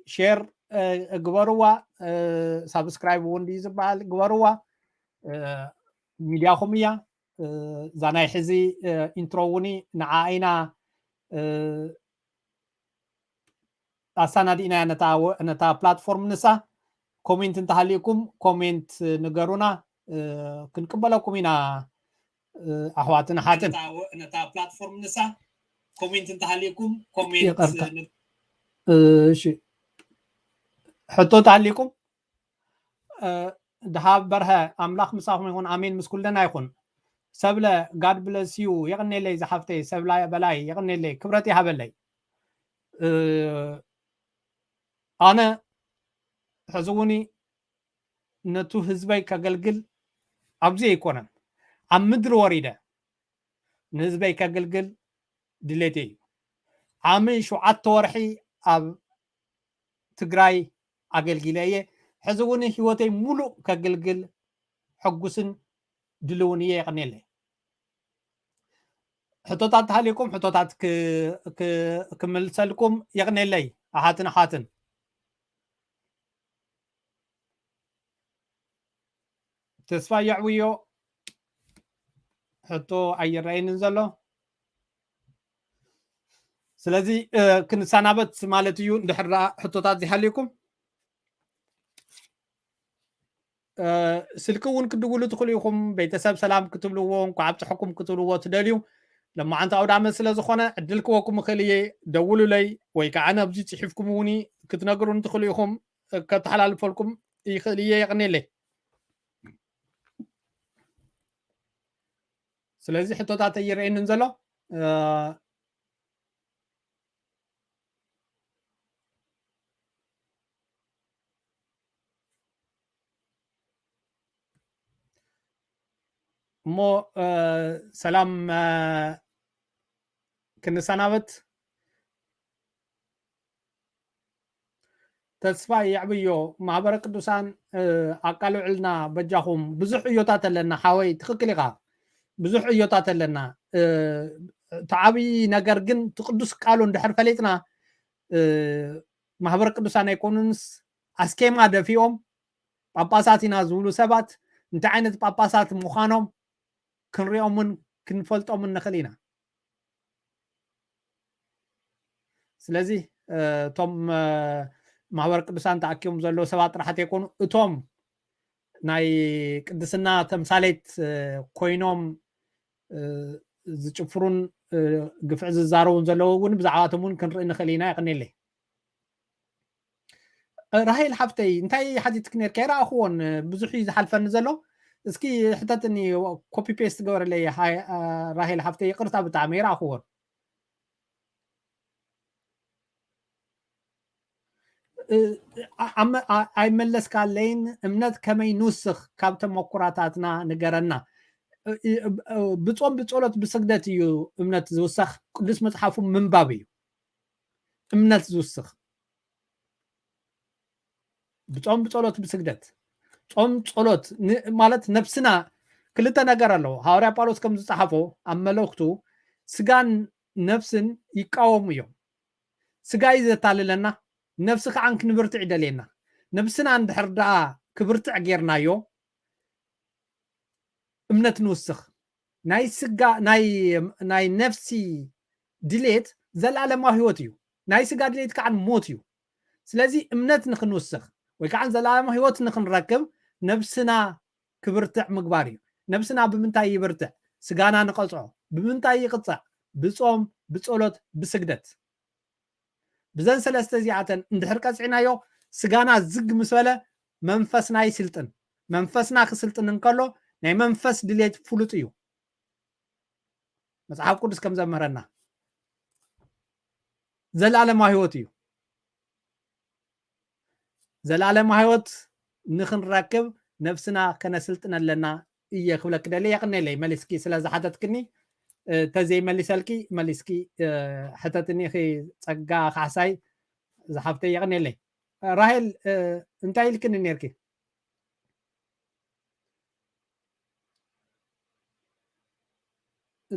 ሼር፣ እ፣ ግበርዋ፣ እ፣ ሳብስክራይብ እውን ድዩ ዝበሃል? ግበርዋ። እ፣ ሚድያኹም እያ። እ፣ እዛ ናይ ሕዚ፣ እ፣ ኢንትሮ እውን ንዓ ኢና፣ እ፣ ኣሰናዲእናያ ነታ ወ-፣ ነታ ፕላትፎርም ንሳ። ኮሜንት እንተሃልዩኩም ኮሜንት ንገሩና፣ እ፣ ክንቅበለኩም ኢና፣ እ፣ ኣሕዋትን ኣሓትን። ነታ ወ-፣ ነታ ፕላትፎርም ንሳ። ኮሜንት እንተሃልዩኩም ኮሜንት ይቕርታ። ን-፣ እሺ፣ ሕቶ እንተሃልዩኩም፣ እ፣ ድሃብ በርሀ፣ ኣምላኽ ምሳኹም ይኹን። ኣሜን፣ ምስ ኩልና ይኹን። ሰብለ፣ ጋድ ብለስ ዩ። የቕኔለይ ዝሓፍተይ፣ ሰብላ በላይ፣ የቕኔለይ፣ ክብረት ይሃበለይ። እ፣ ኣነ ሕዚ እውን ነቱ ህዝበይ ከገልግል ኣብዚ ኣይኮነን፣ ኣብ ምድሪ ወሪደ ንህዝበይ ከገልግል ድሌተይ እዩ። ዓሚ ሸውዓተ ወርሒ ኣብ ትግራይ ኣገልጊለ እየ። ሕዚ እውን ህይወተይ ሙሉእ ከገልግል ሕጉስን ድልውን እየ። የቐኔለይ። ሕቶታት ተሃልዩኩም ሕቶታት ክ-፣ ክ-፣ ክምልሰልኩም። የቐኔለይ ኣሓትን ኣሓትን። ተስፋ የዕብዮ ሕቶ ኣይረኣየንን ዘሎ። ስለዚ፣ እ፣ ክንሰናበት ማለት እዩ። እንድሕር ደኣ ሕቶታት ዘይሃልዩኩም፣ እ፣ ስልኪ እውን ክትድውሉ ትኽእሉ ኢኹም። ቤተሰብ ሰላም ክትብልዎ፣ እንኳዕ ኣብፀሐኩም ክትብልዎ ትደልዩ፣ ለማዓንቲ ኣውደ ዓመት ስለ ዝኾነ ዕድል ክወኩም እኽእል እየ። ደውሉለይ ወይ ከዓ ነብዚ ፅሒፍኩም እውን ክትነግሩን ትኽእሉ ኢኹም። ከተሓላልፈልኩም ይኽእል እየ። የቐኔለይ። ስለዚ ሕቶታት ኣይረኣየንን ዘሎ። እ፣ እሞ ሰላም ክንሰናበት። ተስፋ የዕብዮ። ማህበረ ቅዱሳን ኣቃልዕልና በጃኹም። ብዙሕ ዕዮታት ኣለና ሓወይ፣ ትኽክል ኢኻ። ብዙሕ ዕዮታት ኣለና። እቲ ዓብዪ ነገር ግን እቲ ቅዱስ ቃሉ እንድሕር ፈሊጥና፣ ማህበረ ቅዱሳን ኣይኮኑንስ ኣስኬማ ደፊኦም ጳጳሳት ኢና ዝብሉ ሰባት እንታይ ዓይነት ጳጳሳት ምዃኖም ክንሪኦምን ክንፈልጦምን ንኽእል ኢና። ስለዚ እቶም ማህበረ ቅዱሳን ተኣኪቦም ዘለዉ ሰባት ጥራሓት ኣይኮኑ፣ እቶም ናይ ቅድስና ተምሳሌት ኮይኖም ዝጭፍሩን ግፍዒ ዝዛረቡን ዘለዉ እውን ብዛዕባቶም እውን ክንርኢ ንኽእል ኢና። የቐኔለይ። ራሄል ሓፍተይ፣ እንታይ ሓቲትክ ነርካ? ኣይረኣኽዎን፣ ብዙሕ እዩ ዝሓልፈኒ ዘሎ። እስኪ ሕተትኒ፣ ኮፒ ፔስት ገበረለይ። ራሄል ሓፍተይ፣ ይቕርታ ብጣዕሚ ኣይረኣኽዎን። ኣይመለስካለይን። እምነት ከመይ ንውስኽ? ካብ ተመኩራታትና ንገረና። ብጾም ብጸሎት ብስግደት እዩ እምነት ዝውሰኽ። ቅዱስ መጽሓፉ ምንባብ እዩ እምነት ዝውስኽ። ብጾም ብጸሎት ብስግደት። ጾም ጸሎት ማለት ነብስና፣ ክልተ ነገር ኣለዎ። ሃዋርያ ጳውሎስ ከም ዝጸሓፎ ኣብ መልእኽቱ፣ ስጋን ነፍስን ይቃወሙ እዮም። ስጋ እዩ ዘታልለና፣ ነፍሲ ከዓ ክንብርትዕ ይደልየና። ነብስና እንድሕር ደኣ ክብርትዕ ጌርናዮ፣ እምነት ንውስኽ። ናይ ስጋ ናይ ናይ ነፍሲ ድሌት ዘለኣለማዊ ህይወት እዩ። ናይ ስጋ ድሌት ከዓ ሞት እዩ። ስለዚ እምነት ንክንውስኽ ወይ ከዓ ዘለኣለማዊ ህይወት ንክንረክብ ነብስና ክብርትዕ ምግባር እዩ። ነብስና ብምንታይ ይብርትዕ? ስጋና ንቐፅዖ። ብምንታይ ይቕፃዕ? ብጾም፣ ብጸሎት፣ ብስግደት። ብዘን ሰለስተ እዚኣተን እንድሕር ቀፂዕናዮ፣ ስጋና ዝግ ምስ በለ መንፈስና ይስልጥን። መንፈስና ክስልጥን እንከሎ ናይ መንፈስ ድሌት ፍሉጥ እዩ። መጽሓፍ ቅዱስ ከም ዘምህረና ዘለኣለማዊ ህይወት እዩ። ዘለኣለማዊ ህይወት ንኽንረክብ ነብስና ከነስልጥን ኣለና እየ ክብለኪ ደልየ። የቕኔለይ መሊስኪ ስለ ዝሓተትክኒ። ተዘይመሊሰልኪ መሊስኪ ሕተትኒ። ጸጋ ካሕሳይ ዝሓፍተይ፣ የቕኔለይ። ራሄል፣ እንታይ ኢልክኒ ነርኪ?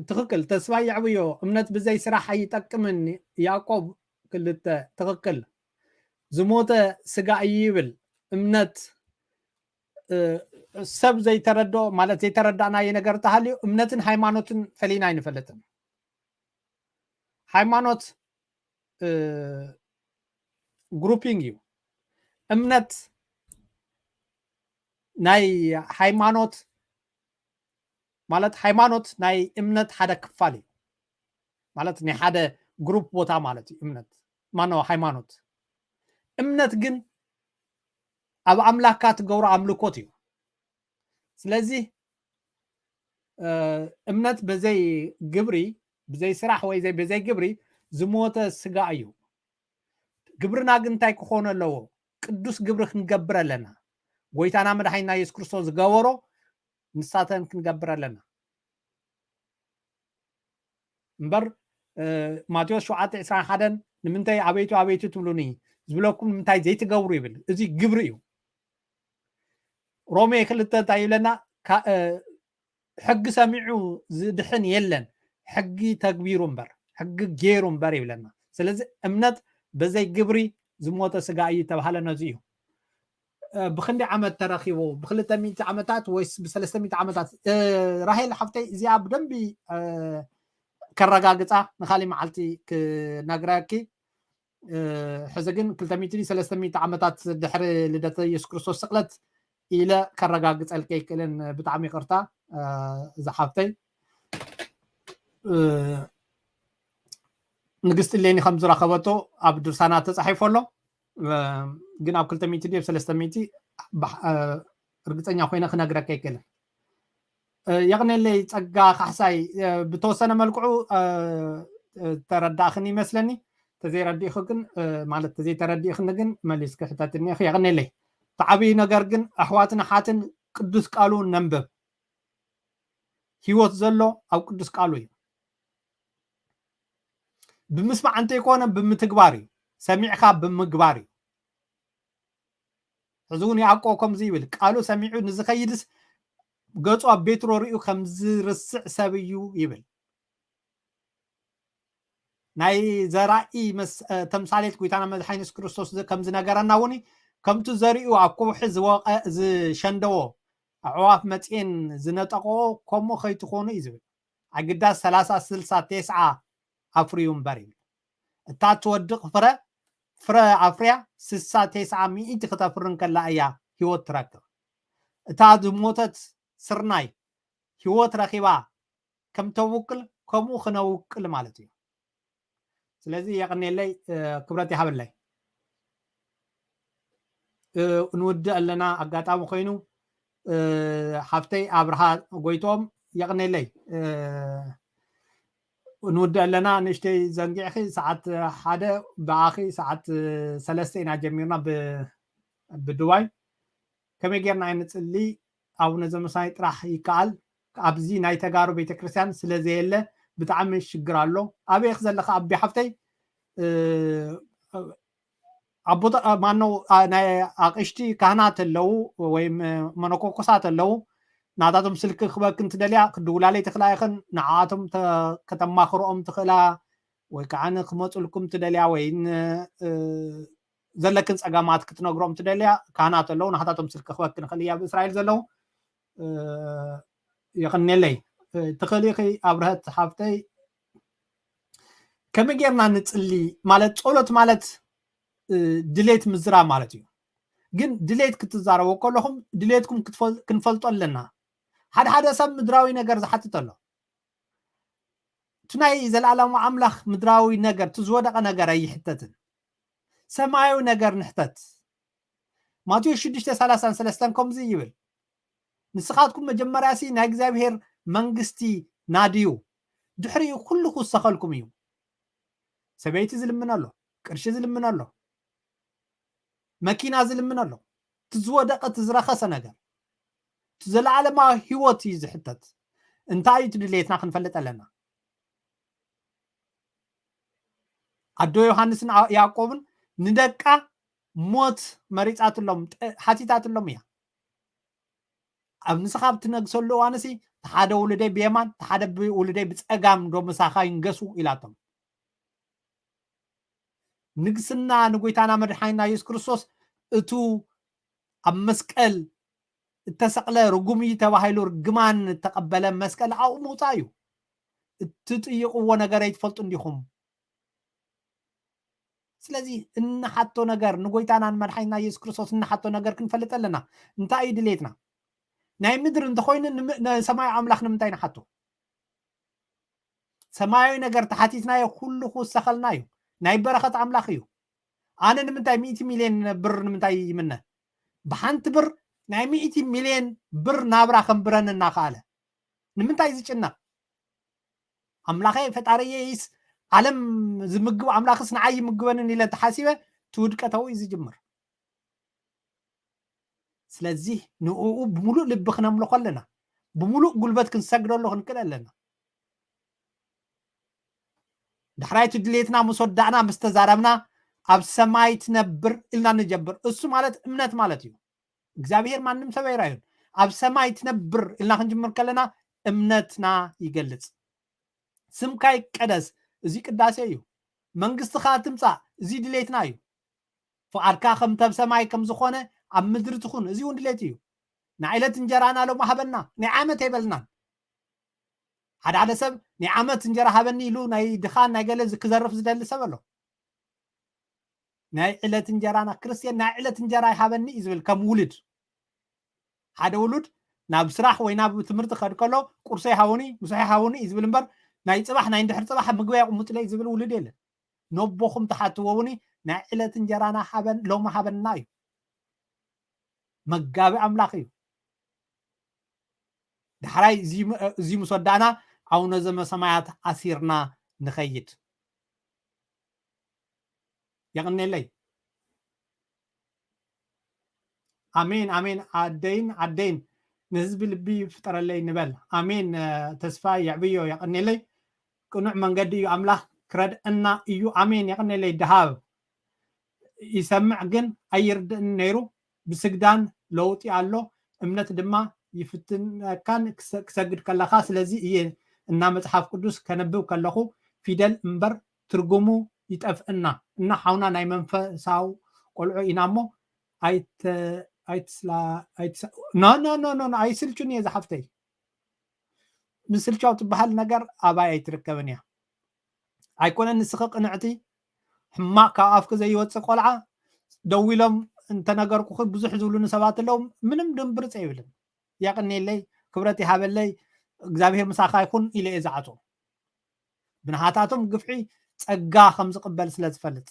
ትኽክል። ተስፋ የዕብዮ። እምነት ብዘይ ስራሕ ኣይጠቅምን። ያዕቆብ ክልተ። ትኽክል። ዝሞተ ስጋ እዩ ይብል። እምነት ሰብ ዘይተረድኦ ማለት ዘይተረዳእናዮ ነገር ተሃልዩ እምነትን ሃይማኖትን ፈሊና ኣይንፈልጥን። ሃይማኖት ግሩፒንግ እዩ። እምነት ናይ ሃይማኖት ማለት ሃይማኖት ናይ እምነት ሓደ ክፋል እዩ። ማለት ናይ ሓደ ግሩፕ ቦታ ማለት እዩ እምነት። ማኖ ሃይማኖት። እምነት ግን ኣብ ኣምላክካ ትገብሮ ኣምልኮት እዩ። ስለዚ እምነት በዘይ ግብሪ፣ ብዘይ ስራሕ ወይ ብዘይ ግብሪ ዝሞተ ስጋ እዩ። ግብርና ግን እንታይ ክኾን ኣለዎ? ቅዱስ ግብሪ ክንገብር ኣለና። ጎይታና መድሓኒና የሱስ ክርስቶስ ዝገበሮ ንሳተን ክንገብር ኣለና። እምበር ማቴዎስ ሸውዓተ ዕስራን ሓደን ንምንታይ ኣበይቱ ኣበይቱ ትብሉኒ ዝብለኩም ንምንታይ ዘይትገብሩ ይብል። እዚ ግብሪ እዩ። ሮሜ ክልተ እንታይ ይብለና? ሕጊ ሰሚዑ ዝድሕን የለን፣ ሕጊ ተግቢሩ እምበር፣ ሕጊ ገይሩ እምበር ይብለና። ስለዚ እምነት በዘይ ግብሪ ዝሞተ ስጋ እዩ ዝተባሃለ ነዚ እዩ። ብክንዲ ዓመት ተረኪቡ? ብክልተ ሚእቲ ዓመታት ወይስ ብሰለስተ ሚእቲ ዓመታት? ራሄል ሓፍተይ፣ እዚኣ ብደንቢ ከረጋግፃ ንካሊእ መዓልቲ ክነግረኪ። ሕዚ ግን ክልተ ሚእቲ ሰለስተ ሚእቲ ዓመታት ድሕሪ ልደተ የሱስ ክርስቶስ ስቕለት ኢለ ከረጋግፀልኪ ኣይክእልን። ብጣዕሚ ይቕርታ ዝሓፍተይ። ንግስቲ እሌኒ ከም ዝረኸበቶ ኣብ ድርሳናት ተፃሒፉ ኣሎ። ግን ኣብ ክልተ ሚእቲ ድዩ ሰለስተ ሚእቲ ርግፀኛ ኮይነ ክነግረካ ኣይክእልን። የቕኔለይ ጸጋ ካሕሳይ። ብተወሰነ መልክዑ ተረዳእኽን ይመስለኒ። ተዘይረዲእኹ ግን ማለት ተዘይተረዲእኽኒ ግን መሊስኪ ሕተትኒ ኢኺ። የቕኔለይ። እቲ ዓብዪ ነገር ግን ኣሕዋትን ኣሓትን ቅዱስ ቃሉ ነንብብ። ህይወት ዘሎ ኣብ ቅዱስ ቃሉ እዩ። ብምስማዕ እንተይኮነ ብምትግባር እዩ። ሰሚዕካ ብምግባር እዩ። ሕዚ እውን ያዕቆብ ከምዚ ይብል፣ ቃሉ ሰሚዑ ንዝኸይድስ ገጹ ኣብ ቤትሮ ርእዩ ከምዝርስዕ ሰብ እዩ ይብል። ናይ ዘራኢ ተምሳሌት ጎይታና መድሓኒ የሱስ ክርስቶስ ከም ዝነገረና እውን፣ ከምቲ ዘሪኡ ኣብ ከውሒ ዝወቐ ዝሸንደዎ ኣዕዋፍ መፅኤን ዝነጠቐኦ ከምኡ ከይትኾኑ እዩ ዝብል። ኣግዳስ ሰላሳ ስልሳ ቴስዓ ኣፍርዩ እምበር ይብል። እታ ትወድቕ ፍረ ፍረ ኣፍርያ ስሳ ቴስዓ ሚእቲ ክተፍሪ እንከላ እያ ህይወት ትረክብ። እታ ዝሞተት ስርናይ ህይወት ረኺባ ከም ተውቅል ከምኡ ክነውቅል ማለት እዩ። ስለዚ የቐኔለይ፣ ክብረት ይሃበለይ። ንውድእ ኣለና። ኣጋጣሚ ኮይኑ ሓፍተይ ኣብርሃ ጎይቶም የቐኔለይ። ንውድእ ኣለና። ንእሽተይ ዘንጊዕኺ ሰዓት ሓደ ብኣኺ ሰዓት ሰለስተ ኢና ጀሚርና ብድባይ። ከመይ ጌርና ኣይንጽሊ? ኣቡነ ዘመሳይ ጥራሕ ይከኣል። ኣብዚ ናይ ተጋሩ ቤተክርስትያን ስለ ዘየለ ብጣዕሚ ሽግር ኣሎ። ኣበይ ዘለኻ ኣቢ ሓፍተይ? ኣቦታ ማነው? ናይ ኣቕሽቲ ካህናት ኣለዉ ወይ መነኮኮሳት ኣለዉ። ናታቶም ስልኪ ክበክ እንትደልያ ክድውላለይ ትኽእላ ኢኽን። ንዓኣቶም ከተማኽርኦም ትኽእላ ወይ ከዓ ክመፁልኩም ትደልያ ወይ ዘለክን ፀገማት ክትነግሮም ትደልያ ካህናት ኣለዉ። ናታቶም ስልኪ ክበክ ንኽእል እያ ብእስራኤል ዘለዉ። የቐኔለይ። ትኽእሊ ኢኺ ኣብርሀት ሓፍተይ። ከመይ ጌርና ንጽሊ ማለት ጸሎት ማለት ድሌት ምዝራብ ማለት እዩ። ግን ድሌት ክትዛረቡ ከለኹም ድሌትኩም ክንፈልጦ ኣለና። ሓደ ሓደ ሰብ ምድራዊ ነገር ዝሓትት ኣሎ። እቲ ናይ ዘለኣለሙ ኣምላኽ ምድራዊ ነገር እቲ ዝወደቐ ነገር ኣይሕተትን። ሰማያዊ ነገር ንሕተት። ማቴዎስ ሽዱሽተ ሰላሳን ሰለስተን ከምዚ ይብል፣ ንስኻትኩም መጀመርያሲ ናይ እግዚኣብሔር መንግስቲ ናድዩ፣ ድሕሪኡ ኩሉ ክውሰኸልኩም እዩ። ሰበይቲ ዝልምን ኣሎ፣ ቅርሺ ዝልምን ኣሎ፣ መኪና ዝልምን ኣሎ። እቲ ዝወደቐ እቲ ዝረኸሰ ነገር እቲ ዘለዓለማዊ ህይወት እዩ ዝሕተት። እንታይ እዩ እቲ ድሌትና ክንፈልጥ ኣለና። ኣዶ ዮሃንስን ያዕቆብን ንደቃ ሞት መሪፃትሎም ሓቲታትሎም እያ። ኣብ ንስኻ ኣብ ትነግሰሉ እዋንሲ ሓደ ውሉደይ ብየማን ሓደ ውሉደይ ብፀጋም ዶ ምሳኻ ይንገሱ ኢላቶም። ንግስና ንጎይታና መድሓኒና የሱስ ክርስቶስ እቱ ኣብ መስቀል እተሰቕለ ርጉም እዩ ተባሂሉ ርግማን እተቐበለ መስቀል ኣብኡ ምውፃእ እዩ። እትጥይቕዎ ነገር ኣይትፈልጡ እንዲኹም። ስለዚ እንሓቶ ነገር ንጎይታና ንመድሓኒትና የሱስ ክርስቶስ እንሓቶ ነገር ክንፈልጥ ኣለና። እንታይ እዩ ድሌትና? ናይ ምድሪ እንተኾይኑ ንሰማያዊ ኣምላኽ ንምንታይ ንሓቶ? ሰማያዊ ነገር ተሓቲትናዮ ኩሉ ክውሰኸልና እዩ። ናይ በረኸት ኣምላኽ እዩ። ኣነ ንምንታይ ሚእቲ ሚልዮን ብር ንምንታይ ይምነ? ብሓንቲ ብር ናይ ሚእቲ ሚልዮን ብር ናብራ ከንብረኒ እናኸኣለ ንምንታይ ዝጭነቕ? ኣምላኸ ፈጣሪየይስ ዓለም ዝምግብ ኣምላኽስ ንዓይ ይምግበንን ኢለ እንተሓሲበ እቲ ውድቀት ኣብኡ እዩ ዝጅምር። ስለዚ ንእኡ ብምሉእ ልቢ ክነምልኾ ኣለና። ብምሉእ ጉልበት ክንሰግደሉ ክንክእል ኣለና። ዳሕራይ እቲ ድሌትና ምስ ወዳእና ምስ ተዛረብና ኣብ ሰማይ ትነብር ኢልና ንጀብር። እሱ ማለት እምነት ማለት እዩ። እግዚኣብሔር ማንም ሰብ ኣይራዩን። ኣብ ሰማይ ትነብር ኢልና ክንጅምር ከለና እምነትና ይገልጽ። ስምካ ይቀደስ፣ እዚ ቅዳሴ እዩ። መንግስትኻ ትምጻእ፣ እዚ ድሌትና እዩ። ፍቓድካ ከምቲ ኣብ ሰማይ ከም ዝኾነ ኣብ ምድሪ ትኹን፣ እዚ እውን ድሌት እዩ። ናይ ዕለት እንጀራና ሎሚ ሃበና፣ ናይ ዓመት ኣይበልናን። ሓደ ሓደ ሰብ ናይ ዓመት እንጀራ ሃበኒ ኢሉ ናይ ድኻን ናይ ገለ ክዘርፍ ዝደሊ ሰብ ኣሎ። ናይ ዕለት እንጀራና ክርስትያን ናይ ዕለት እንጀራ ይሃበኒ እዩ ዝብል ከም ውሉድ። ሓደ ውሉድ ናብ ስራሕ ወይ ናብ ትምህርቲ ክኸድ ከሎ ቁርሰይ ሃቡኒ፣ ምሳይ ሃቡኒ እዩ ዝብል እምበር ናይ ፅባሕ ናይ እንድሕር ፅባሕ ምግበይ ኣቕምጡለይ ዝብል ውሉድ የለን። ነቦኹም ትሓትዎ እውን ናይ ዕለት እንጀራና ሃበን ሎሚ ሃበና እዩ። መጋቢ ኣምላኽ እዩ። ዳሕራይ እዚ ምስ ወዳእና ኣቡነ ዘመሰማያት ኣሲርና ንኸይድ። የቕኔለይ። ኣሜን ኣሜን። ኣደይን ኣደይን ንህዝቢ ልቢ ፍጠረለይ ንበል። ኣሜን። ተስፋ የዕብዮ፣ የቐኔለይ። ቅኑዕ መንገዲ እዩ፣ ኣምላኽ ክረድአና እዩ። ኣሜን። የቐኔለይ። ደሃብ ይሰምዕ ግን ኣይርድእን ነይሩ። ብስግዳን ለውጢ ኣሎ፣ እምነት ድማ ይፍትነካን ክሰግድ ከለኻ። ስለዚ እየ እና መጽሓፍ ቅዱስ ከነብብ ከለኹ ፊደል እምበር ትርጉሙ ይጠፍእና። እና ሓውና ናይ መንፈሳዊ ቆልዑ ኢና እሞ ኣይትስላ ኣይትስ ኖ ኖ ኖ ኖ ኣይስልቹን እየ ዝሓፍተይ። ምስልቻው ትበሃል ነገር ኣባይ ኣይትርከብን እያ። ኣይኮነን ንስኺ ቅንዕቲ፣ ሕማቕ ካብ ኣፍኪ ዘይወፅእ ቆልዓ። ደው ኢሎም እንተነገርኩኺ ብዙሕ ዝብሉኒ ሰባት ኣለዉ። ምንም ድምብርፅ ኣይብልን። የቕኔለይ፣ ክብረት ይሃበለይ፣ እግዚኣብሔር ምሳኻ ይኹን ኢለ እየ ዝዓጾ። ብንሃታቶም ግፍዒ ጸጋ ከም ዝቕበል ስለ ዝፈልጥ።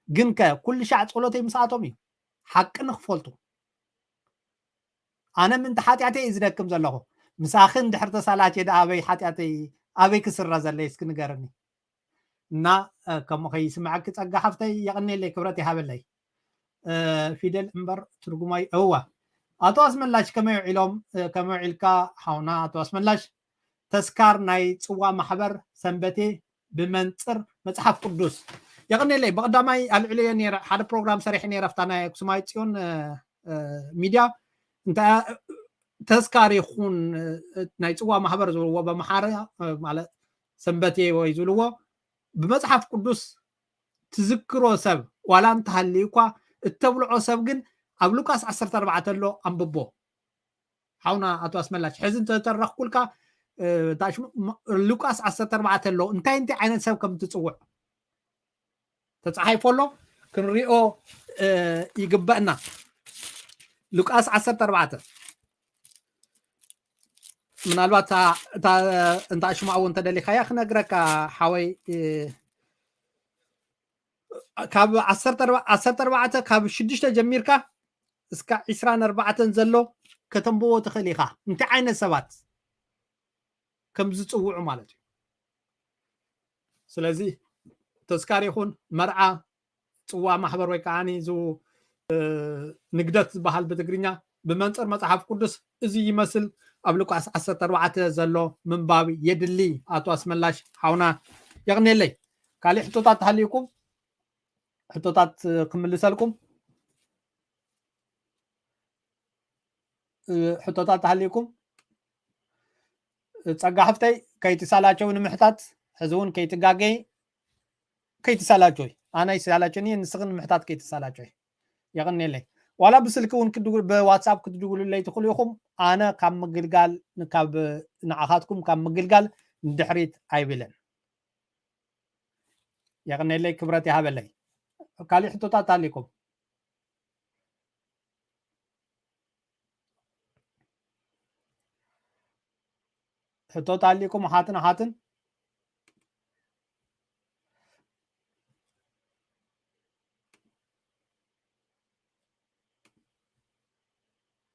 ግን ከ ኩሉ ሻዕ ጸሎተይ ምስኣቶም እዩ፣ ሓቂ ንኽፈልጡ። ኣነ ምንቲ ሓጢኣተይ እዩ ዝደክም ዘለኹ። ምሳኺ እንድሕር ተሳላቼ ደኣ ኣበይ ሓጢኣተይ፣ ኣበይ ክስረ ዘለይ እስኪ ንገርኒ። እና ከምኡ ከይስምዐኪ ጸጋ ሓፍተይ፣ የቐኔለይ፣ ክብረት ይሃበለይ። ፊደል እምበር ትርጉማይ እዋ። ኣቶ ኣስመላሽ ከመይ ውዒሎም? ከመይ ውዒልካ ሓውና ኣቶ ኣስመላሽ? ተስካር ናይ ጽዋ ማሕበር ሰንበቴ ብመንጽር መጽሓፍ ቅዱስ። የቐኔለይ፣ ብቐዳማይ ኣልዕልዮ ነይረ፣ ሓደ ፕሮግራም ሰሪሐ ነይረ፣ ኣብታ ናይ ኣክሱማይ ጽዮን ሚድያ። እንታ ተስካር ይኹን ናይ ጽዋ ማሕበር ዝብልዎ በምሓረ ማለት ሰንበቴ ወይ ዝብልዎ ብመጽሓፍ ቅዱስ ትዝክሮ ሰብ ዋላ እንተሃልዩ እኳ እተብልዖ ሰብ ግን ኣብ ሉቃስ ዓሰርተ ኣርባዕተ ኣሎ ኣንብቦ። ሓውና ኣቶ ኣስመላሽ ሕዚ እንተተረኽኩልካ ሉቃስ ዓሰርተ ኣርባዕተ ኣሎ እንታይ እንታይ ዓይነት ሰብ ከም ትፅውዕ ተፃሒፎ ኣሎ ክንሪኦ ይግበእና። ሉቃስ ዓሰርተ ኣርባዕተ ምናልባት እንታ ሽማዕዎ እንተደሊኻያ ክነግረካ ሓወይ ካብ ዓሰርተ ኣርባዕተ ካብ ሽዱሽተ ጀሚርካ እስካ ዒስራን ኣርባዕተን ዘሎ ከተንብቦ ትኽእል ኢኻ። እንታይ ዓይነት ሰባት ከም ዝፅውዑ ማለት እዩ። ስለዚ ተስካር ይኹን መርዓ፣ ፅዋ ማሕበር ወይ ከዓ ንግደት ዝበሃል ብትግርኛ ብመንፅር መፅሓፍ ቅዱስ እዚ ይመስል ኣብ ሉቃስ ዓሰርተ ኣርባዕተ ዘሎ ምንባብ የድሊ። ኣቶ ኣስመላሽ ሓውና የቕኔለይ። ካሊእ ሕቶታት ተሃልዩኩም ሕቶታት ክምልሰልኩም ሕቶታት ተሃልዩኩም ጸጋ ሓፍተይ ከይትሳላቸው ንምሕታት ሕዚ እውን ከይትጋገይ ከይትሳላቸው ኣነ ይሳላቸኒ ንስኽን ንምሕታት ከይትሳላቸው የቐኔለይ ዋላ ብስልኪ እውን ብዋትሳፕ ክትድውሉለይ ትኽእሉ ኢኹም ኣነ ካብ ምግልጋል ካብ ንዓኻትኩም ካብ ምግልጋል ንድሕሪት ኣይብልን የቐኔለይ ክብረት ይሃበለይ ካሊእ ሕቶታት ኣሊኩም ሕቶት ኣሊኩም ሓትን ሓትን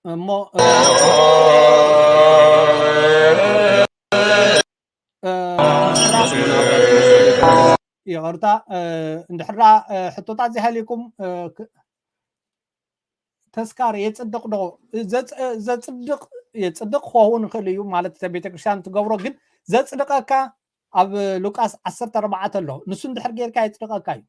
እሞ ይቕርታ እንድሕራ ሕቶታት ዘይሃልዩኩም ተስካር የፅድቕ ዶ ዘፅድቕ የፅድቕ ክኸውን ይኽእል እዩ ማለት ቤተክርስትያን ትገብሮ ግን ዘፅድቐካ ኣብ ሉቃስ ዓሰርተ ኣርባዕተ ኣሎ ንሱ እንድሕር ጌርካ የፅድቐካ እዩ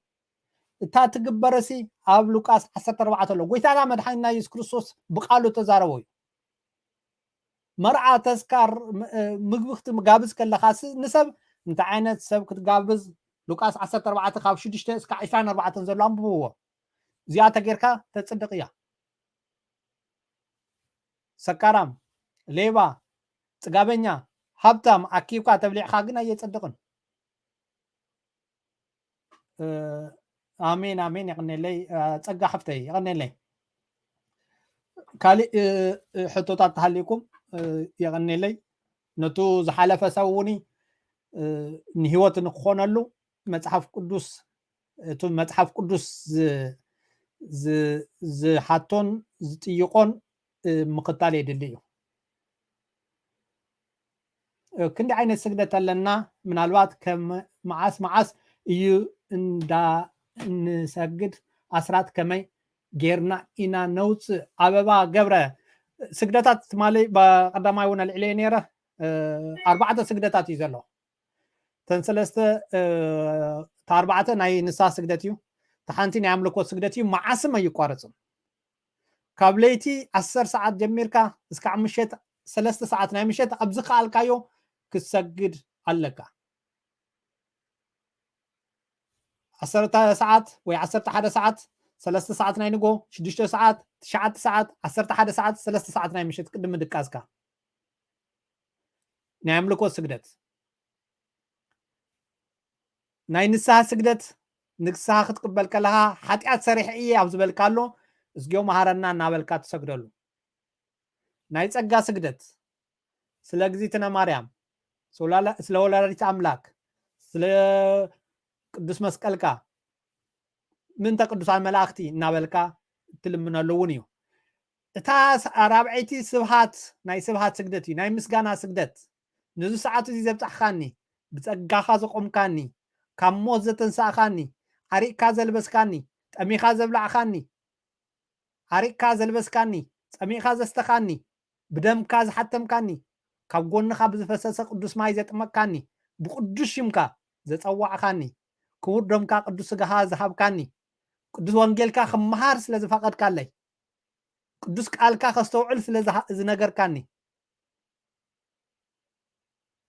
እታ ትግበረሲ ኣብ ሉቃስ ዓሰርተ ኣርባዕተ ኣሎ ጎይታና መድሓኒና የሱስ ክርስቶስ ብቃሉ ተዛረቦ እዩ መርዓ ተስካር ምግቢ ክትጋብዝ ከለኻሲ ንሰብ እንታይ ዓይነት ሰብ ክትጋብዝ ሉቃስ ዓሰርተ ኣርባዕተ ካብ ሽዱሽተ እስካብ ዕስራን ኣርባዕተን ዘሎ ኣንብብዎ እዚኣ ተጌርካ ተፅድቕ እያ ሰካራም ሌባ ፅጋበኛ ሃብታም ኣኪብካ ተብሊዕካ ግን ኣየፅድቕን ኣሜን ኣሜን የቀኔለይ ጸጋ ሓፍተይ የቀኔለይ ካሊእ ሕቶታት ተሃሊኩም የቀኔለይ ነቱ ዝሓለፈ ሰብ እውን ንህይወት ንክኾነሉ መፅሓፍ ቅዱስ እቲ መፅሓፍ ቅዱስ ዝሓቶን ዝጥይቆን ምክታል የድሊ እዩ ክንዲ ዓይነት ስግደት ኣለና ምናልባት ከም መዓስ መዓስ እዩ እንዳ እንሰግድ ኣስራት ከመይ ጌርና ኢና ነውፅእ ኣበባ ገብረ ስግደታት ትማሊ ቀዳማይ እውን ኣልዕለየ ነይረ። ኣርባዕተ ስግደታት እዩ ዘሎ። እተን ሰለስተ፣ እታ ኣርባዕተ ናይ ንስሃ ስግደት እዩ። እታ ሓንቲ ናይ ኣምልኮ ስግደት እዩ። መዓስም ኣይቋረፅን። ካብ ለይቲ ዓሰርተ ሰዓት ጀሚርካ እስካዕ ምሸት ሰለስተ ሰዓት ናይ ምሸት ኣብ ዝከኣልካዮ ክትሰግድ ኣለካ። ዓሰርተ ሰዓት ወይ ዓሰርተ ሓደ ሰዓት፣ ሰለስተ ሰዓት ናይ ንጎ፣ ሽዱሽተ ሰዓት፣ ትሽዓተ ሰዓት፣ ዓሰርተ ሓደ ሰዓት፣ ሰለስተ ሰዓት ናይ ምሸት ቅድሚ ድቃስካ ናይ ኣምልኮ ስግደት። ናይ ንስሃ ስግደት ንስሃ ክትቅበል ከለኻ ሓጢኣት ሰሪሐ እየ ኣብ ዝበልካ ኣሎ እዝጊዮ መሃረና እናበልካ ትሰግደሉ። ናይ ጸጋ ስግደት ስለ እግዚእትነ ማርያም፣ ስለ ወላዲት ኣምላክ፣ ስለ ቅዱስ መስቀልካ፣ ምንተ ቅዱሳን መላእክቲ እናበልካ እትልምነሉ እውን እዩ። እታ ራብዐይቲ ስብሃት ናይ ስብሃት ስግደት እዩ፣ ናይ ምስጋና ስግደት። ነዚ ሰዓት እዚ ዘብጻሕካኒ፣ ብጸጋኻ ዘቆምካኒ፣ ካብ ሞት ዘተንሳእካኒ፣ ዓሪቕካ ዘልበስካኒ፣ ጠሚኻ ዘብላዕካኒ፣ ዓሪቕካ ዘልበስካኒ፣ ጸሚእካ ዘስተኻኒ፣ ብደምካ ዝሓተምካኒ፣ ካብ ጎንኻ ብዝፈሰሰ ቅዱስ ማይ ዘጥመቅካኒ፣ ብቅዱስ ሽምካ ዘጸዋዕካኒ፣ ክቡር ደምካ ቅዱስ ስጋኻ ዝሃብካኒ፣ ቅዱስ ወንጌልካ ክመሃር ስለ ዝፈቐድካለይ፣ ቅዱስ ቃልካ ከስተውዕል ስለ ዝሃ- ዝነገርካኒ፣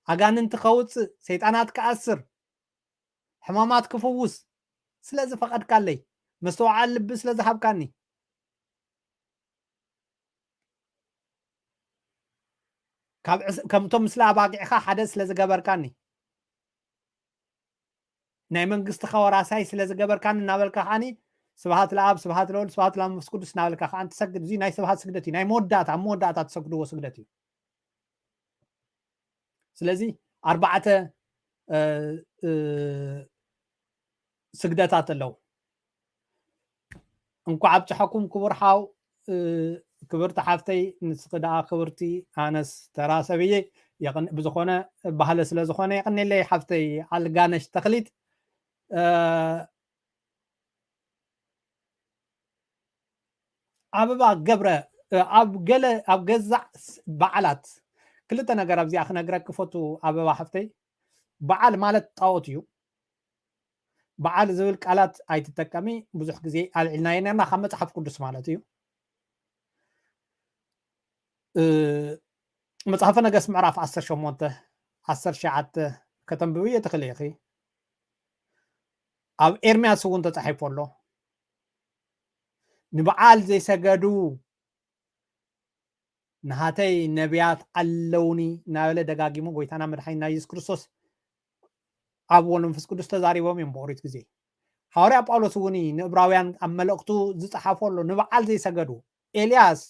ኣጋንንቲ ከውፅእ፣ ሰይጣናት ክኣስር፣ ሕማማት ክፍውስ ስለ ዝፈቐድካለይ፣ መስተውዓል ልቢ ስለ ዝሃብካኒ፣ ካብ ዕስ- ከምቶም ስለ ኣባጊዕካ ሓደ ስለ ዝገበርካኒ፣ ናይ መንግስትኻ ወራሳይ ስለ ዝገበርካኒ እናበልካ ከዓኒ ስብሃት ለኣብ፣ ስብሃት ለወልድ፣ ስብሃት ለመንፈስ ቅዱስ እናበልካ ከዓኒ ትሰግድ። እዚ ናይ ስብሃት ስግደት እዩ፣ ናይ መወዳእታ፣ ኣብ መወዳእታ ትሰግድዎ ስግደት እዩ። ስለዚ ኣርባዕተ እ፣ እ፣ ስግደታት ኣለዉ። እንኳዕ ኣብፅሐኩም ክቡር ሓው፣ እ፣ ክብርቲ ሓፍተይ፣ ንስኺ ደኣ ክብርቲ፣ ኣነስ ተራ ሰብ እየ። የቕን-፣ ብዝኾነ ባህሊ ስለ ዝኾነ የቕኔለይ ሓፍተይ ኣልጋነሽ ተኽሊት። እ፣ ኣበባ ገብረ፣ እ፣ ኣብ ገለ፣ ኣብ ገዛእ ስ-፣ በዓላት ክልተ ነገር ኣብዚኣ ክነግረኪ ፈቱ ኣበባ ሓፍተይ። በዓል ማለት ጣዖት እዩ። በዓል ዝብል ቃላት ኣይትጠቀሚ፣ ብዙሕ ግዜ ኣልዒልናዮ ነርና፣ ካብ መጽሓፍ ቅዱስ ማለት እዩ። እ፣ መጽሓፈ ነገስት ምዕራፍ ዓሰርተ ሸሞንተ፣ ዓሰርተ ትሽዓተ ከተንብብዮ ትኽእሊ ኢኺ። ኣብ ኤርምያስ እውን ተጻሒፉ ኣሎ። ንበዓል ዘይሰገዱ ናሃተይ ነቢያት ኣለውኒ እናበለ ደጋጊሙ ጎይታና መድሓኒና የሱስ ክርስቶስ ኣብ ወመንፈስ ቅዱስ ተዛሪቦም እዮም ብኦሪት ግዜ። ሃዋርያ ጳውሎስ እውን ንእብራውያን ኣብ መልእክቱ ዝጸሓፎ ኣሎ፣ ንበዓል ዘይሰገዱ። ኤልያስ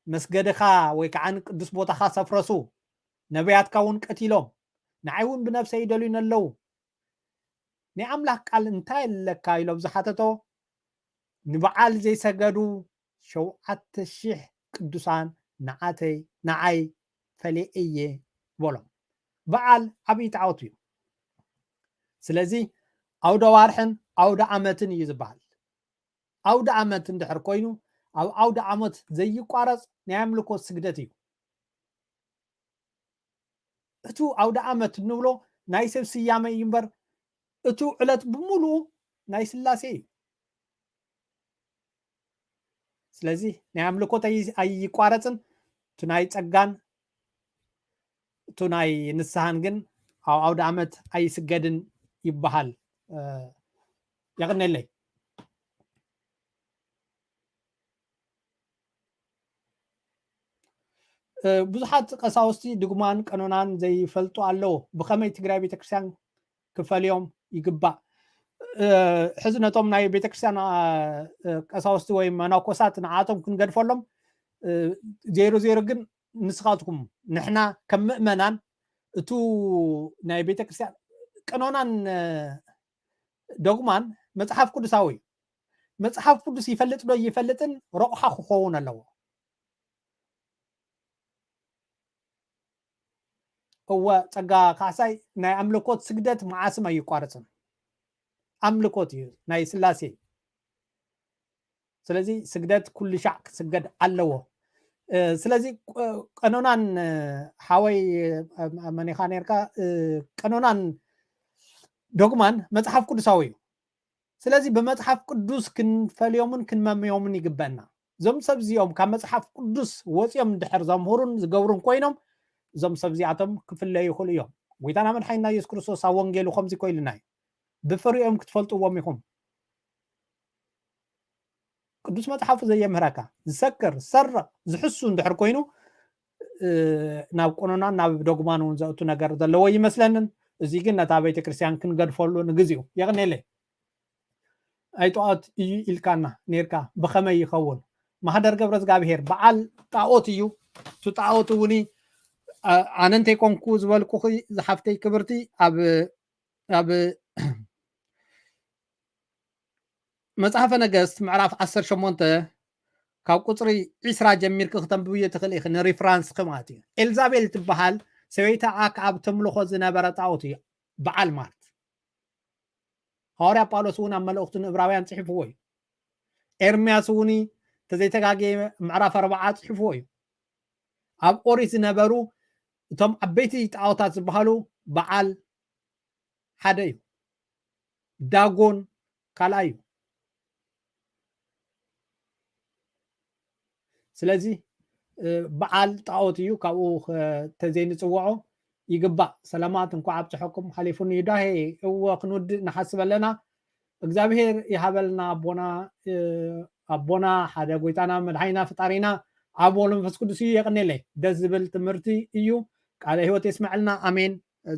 መስገድኻ ወይ ከዓ ቅዱስ ቦታኻ ሰፍረሱ፣ ነቢያትካ እውን ቀቲሎም፣ ንዓይ እውን ብነብሰይ ይደልዩኒ ኣለዉ። ናይ ኣምላኽ ቃል እንታይ ኣለካ ኢሎም ዝሓተቶ፣ ንበዓል ዘይሰገዱ ሸውዓተ ሺሕ ቅዱሳን ንዓተይ፣ ንዓይ ፈልየ እየ በሎም። በዓል ዓብዪ ጣዖት እዩ። ስለዚ ኣውደ ዋርሕን ኣውደ ዓመትን እዩ ዝበሃል። ኣውደ ዓመት እንድሕር ኮይኑ፣ ኣብ ኣውደ ዓመት ዘይቋረጽ ናይ ኣምልኮ ስግደት እዩ። እቱ ኣውደ ዓመት እንብሎ ናይ ሰብ ስያመ እዩ እምበር፣ እቱ ዕለት ብምሉኡ ናይ ስላሴ እዩ። ስለዚ ናይ ኣምልኮት ኣይ-፣ ኣይቋረጽን፣ እቱ ናይ ጸጋን እቱ ናይ ንስሃን ግን ኣብ ኣውደ ዓመት ኣይስገድን ይበሃል። እ፣ የቕኔለይ። እ፣ ብዙሓት ቀሳውስቲ ድጉማን ቀኖናን ዘይፈልጡ ኣለዉ። ብኸመይ ትግራይ ቤተክርስትያን ክፈልዮም ይግባእ? እ፣ ሕዚ ነቶም ናይ ቤተክርስትያን፣ እ፣ እ፣ ቀሳውስቲ ወይ መነኮሳት ንዓቶም ክንገድፈሎም፣ እ፣ ዜሮ ዜሮ ግን ንስኻትኩም ንሕና ከም ምእመናን እቱ ናይ ቤተክርስትያን ቀኖናን፣ እ፣ ዶግማን መጽሓፍ ቅዱሳዊ እዩ። መጽሓፍ ቅዱስ ይፈልጥ ዶ ይፈልጥን ረቑሓ ክኸውን ኣለዎ። እወ፣ ጸጋ ካሕሳይ፣ ናይ ኣምልኮት ስግደት መዓስም ኣይቋረጽን። ኣምልኮት እዩ ናይ ስላሴ። ስለዚ ስግደት ኩሉ ሻዕ ክስገድ ኣለዎ። ስለዚ ቀኖናን ሓወይ መኒኻ ነርካ፣ ቀኖናን ዶግማን መፅሓፍ ቅዱሳዊ እዩ። ስለዚ ብመፅሓፍ ቅዱስ ክንፈልዮምን ክንመምዮምን ይግበና። እዞም ሰብ እዚኦም ካብ መፅሓፍ ቅዱስ ወፂኦም እንድሕር ዘምህሩን ዝገብሩን ኮይኖም፣ እዞም ሰብ እዚኣቶም ክፍለዩ ይኽእሉ እዮም። ጎይታና መድሓኒና የሱስ ክርስቶስ ኣብ ወንጌሉ ከምዚ እኮ ኢሉና እዩ፣ ብፍሪኦም ክትፈልጥዎም ኢኹም። ቅዱስ መጽሓፉ ዘየምህረካ ዝሰክር፣ ዝሰርቕ፣ ዝሕሱ እንድሕር ኮይኑ ናብ ቁኖናን ናብ ዶግማን እውን ዘእቱ ነገር ዘለዎ ይመስለንን። እዚ ግን ነታ ቤተክርስትያን ክንገድፈሉ ንግዚኡ። የቕኔለይ። ኣይ ጣዖት እዩ ኢልካና ነርካ፣ ብኸመይ ይኸውን? ማህደር ገብረ እግዚኣብሔር በዓል ጣዖት እዩ። እቲ ጣዖት እውን ኣነ እንተይኮንኩ ዝበልኩኺ ዝሓፍተይ ክብርቲ ኣብ ኣብ መጽሓፈ ነገስት ምዕራፍ ዓሰርተ ሸሞንተ ካብ ቁፅሪ ዒስራ ጀሚርኪ ክተንብብዮ ትኽእል ኢኺ፣ ንሪፍራንስኪ ማለት እዩ። ኤልዛቤል ትበሃል ሰበይቲ ኣክኣብ ተምልኾ ዝነበረ ጣዖት እዩ በዓል ማለት። ሃዋርያ ጳውሎስ እውን ኣብ መልእኽቱ ንእብራውያን ጽሒፍዎ እዩ። ኤርምያስ እውን ተዘይተጋጌ ምዕራፍ ኣርባዓ ጽሒፍዎ እዩ። ኣብ ኦሪት ዝነበሩ እቶም ዓበይቲ ጣዖታት ዝበሃሉ በዓል ሓደ እዩ። ዳጎን ካልኣይ እዩ። ስለዚ በዓል ጣዖት እዩ፣ ካብኡ ተዘይንፅውዖ ይግባእ። ሰላማት እንኳዕ ኣብፅሐኩም። ሓሊፉኒ ዳሄ እወ ክንውድእ ንሓስብ ኣለና። እግዚኣብሔር ይሃበልና ኣቦና ኣቦና ሓደ ጎይታና መድሓኒና ፈጣሪና ኣብ ወሎ መንፈስ ቅዱስ እዩ። የቕኔለይ። ደስ ዝብል ትምህርቲ እዩ። ቃለ ህይወት የስመዐልና። ኣሜን።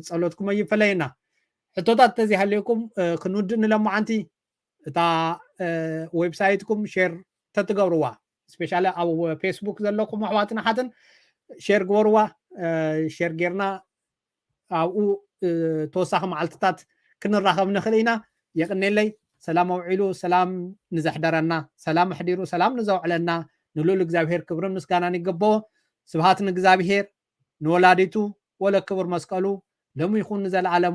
ጸሎትኩም ኣይፈለየና። ሕቶታት ተዘይሃልየኩም ክንውድእ ንለማዓንቲ እታ ዌብሳይትኩም ሼር ተትገብርዋ፣ ስፔሻሊ ኣብ ፌስቡክ ዘለኩም ኣሕዋትን ኣሓትን ሼር ግበርዋ። ሼር ጌርና ኣብኡ ተወሳኺ መዓልትታት ክንራኸብ ንኽእል ኢና። የቕኔለይ። ሰላም ኣውዒሉ ሰላም ንዘሕደረና፣ ሰላም ኣሕዲሩ ሰላም ንዘውዕለና ንልኡል እግዚኣብሔር ክብርን ምስጋናን ይገበኦ። ስብሃት ንእግዚኣብሔር ንወላዲቱ ወለ ክብር መስቀሉ ሎሚ ይኹን ንዘለዓለም።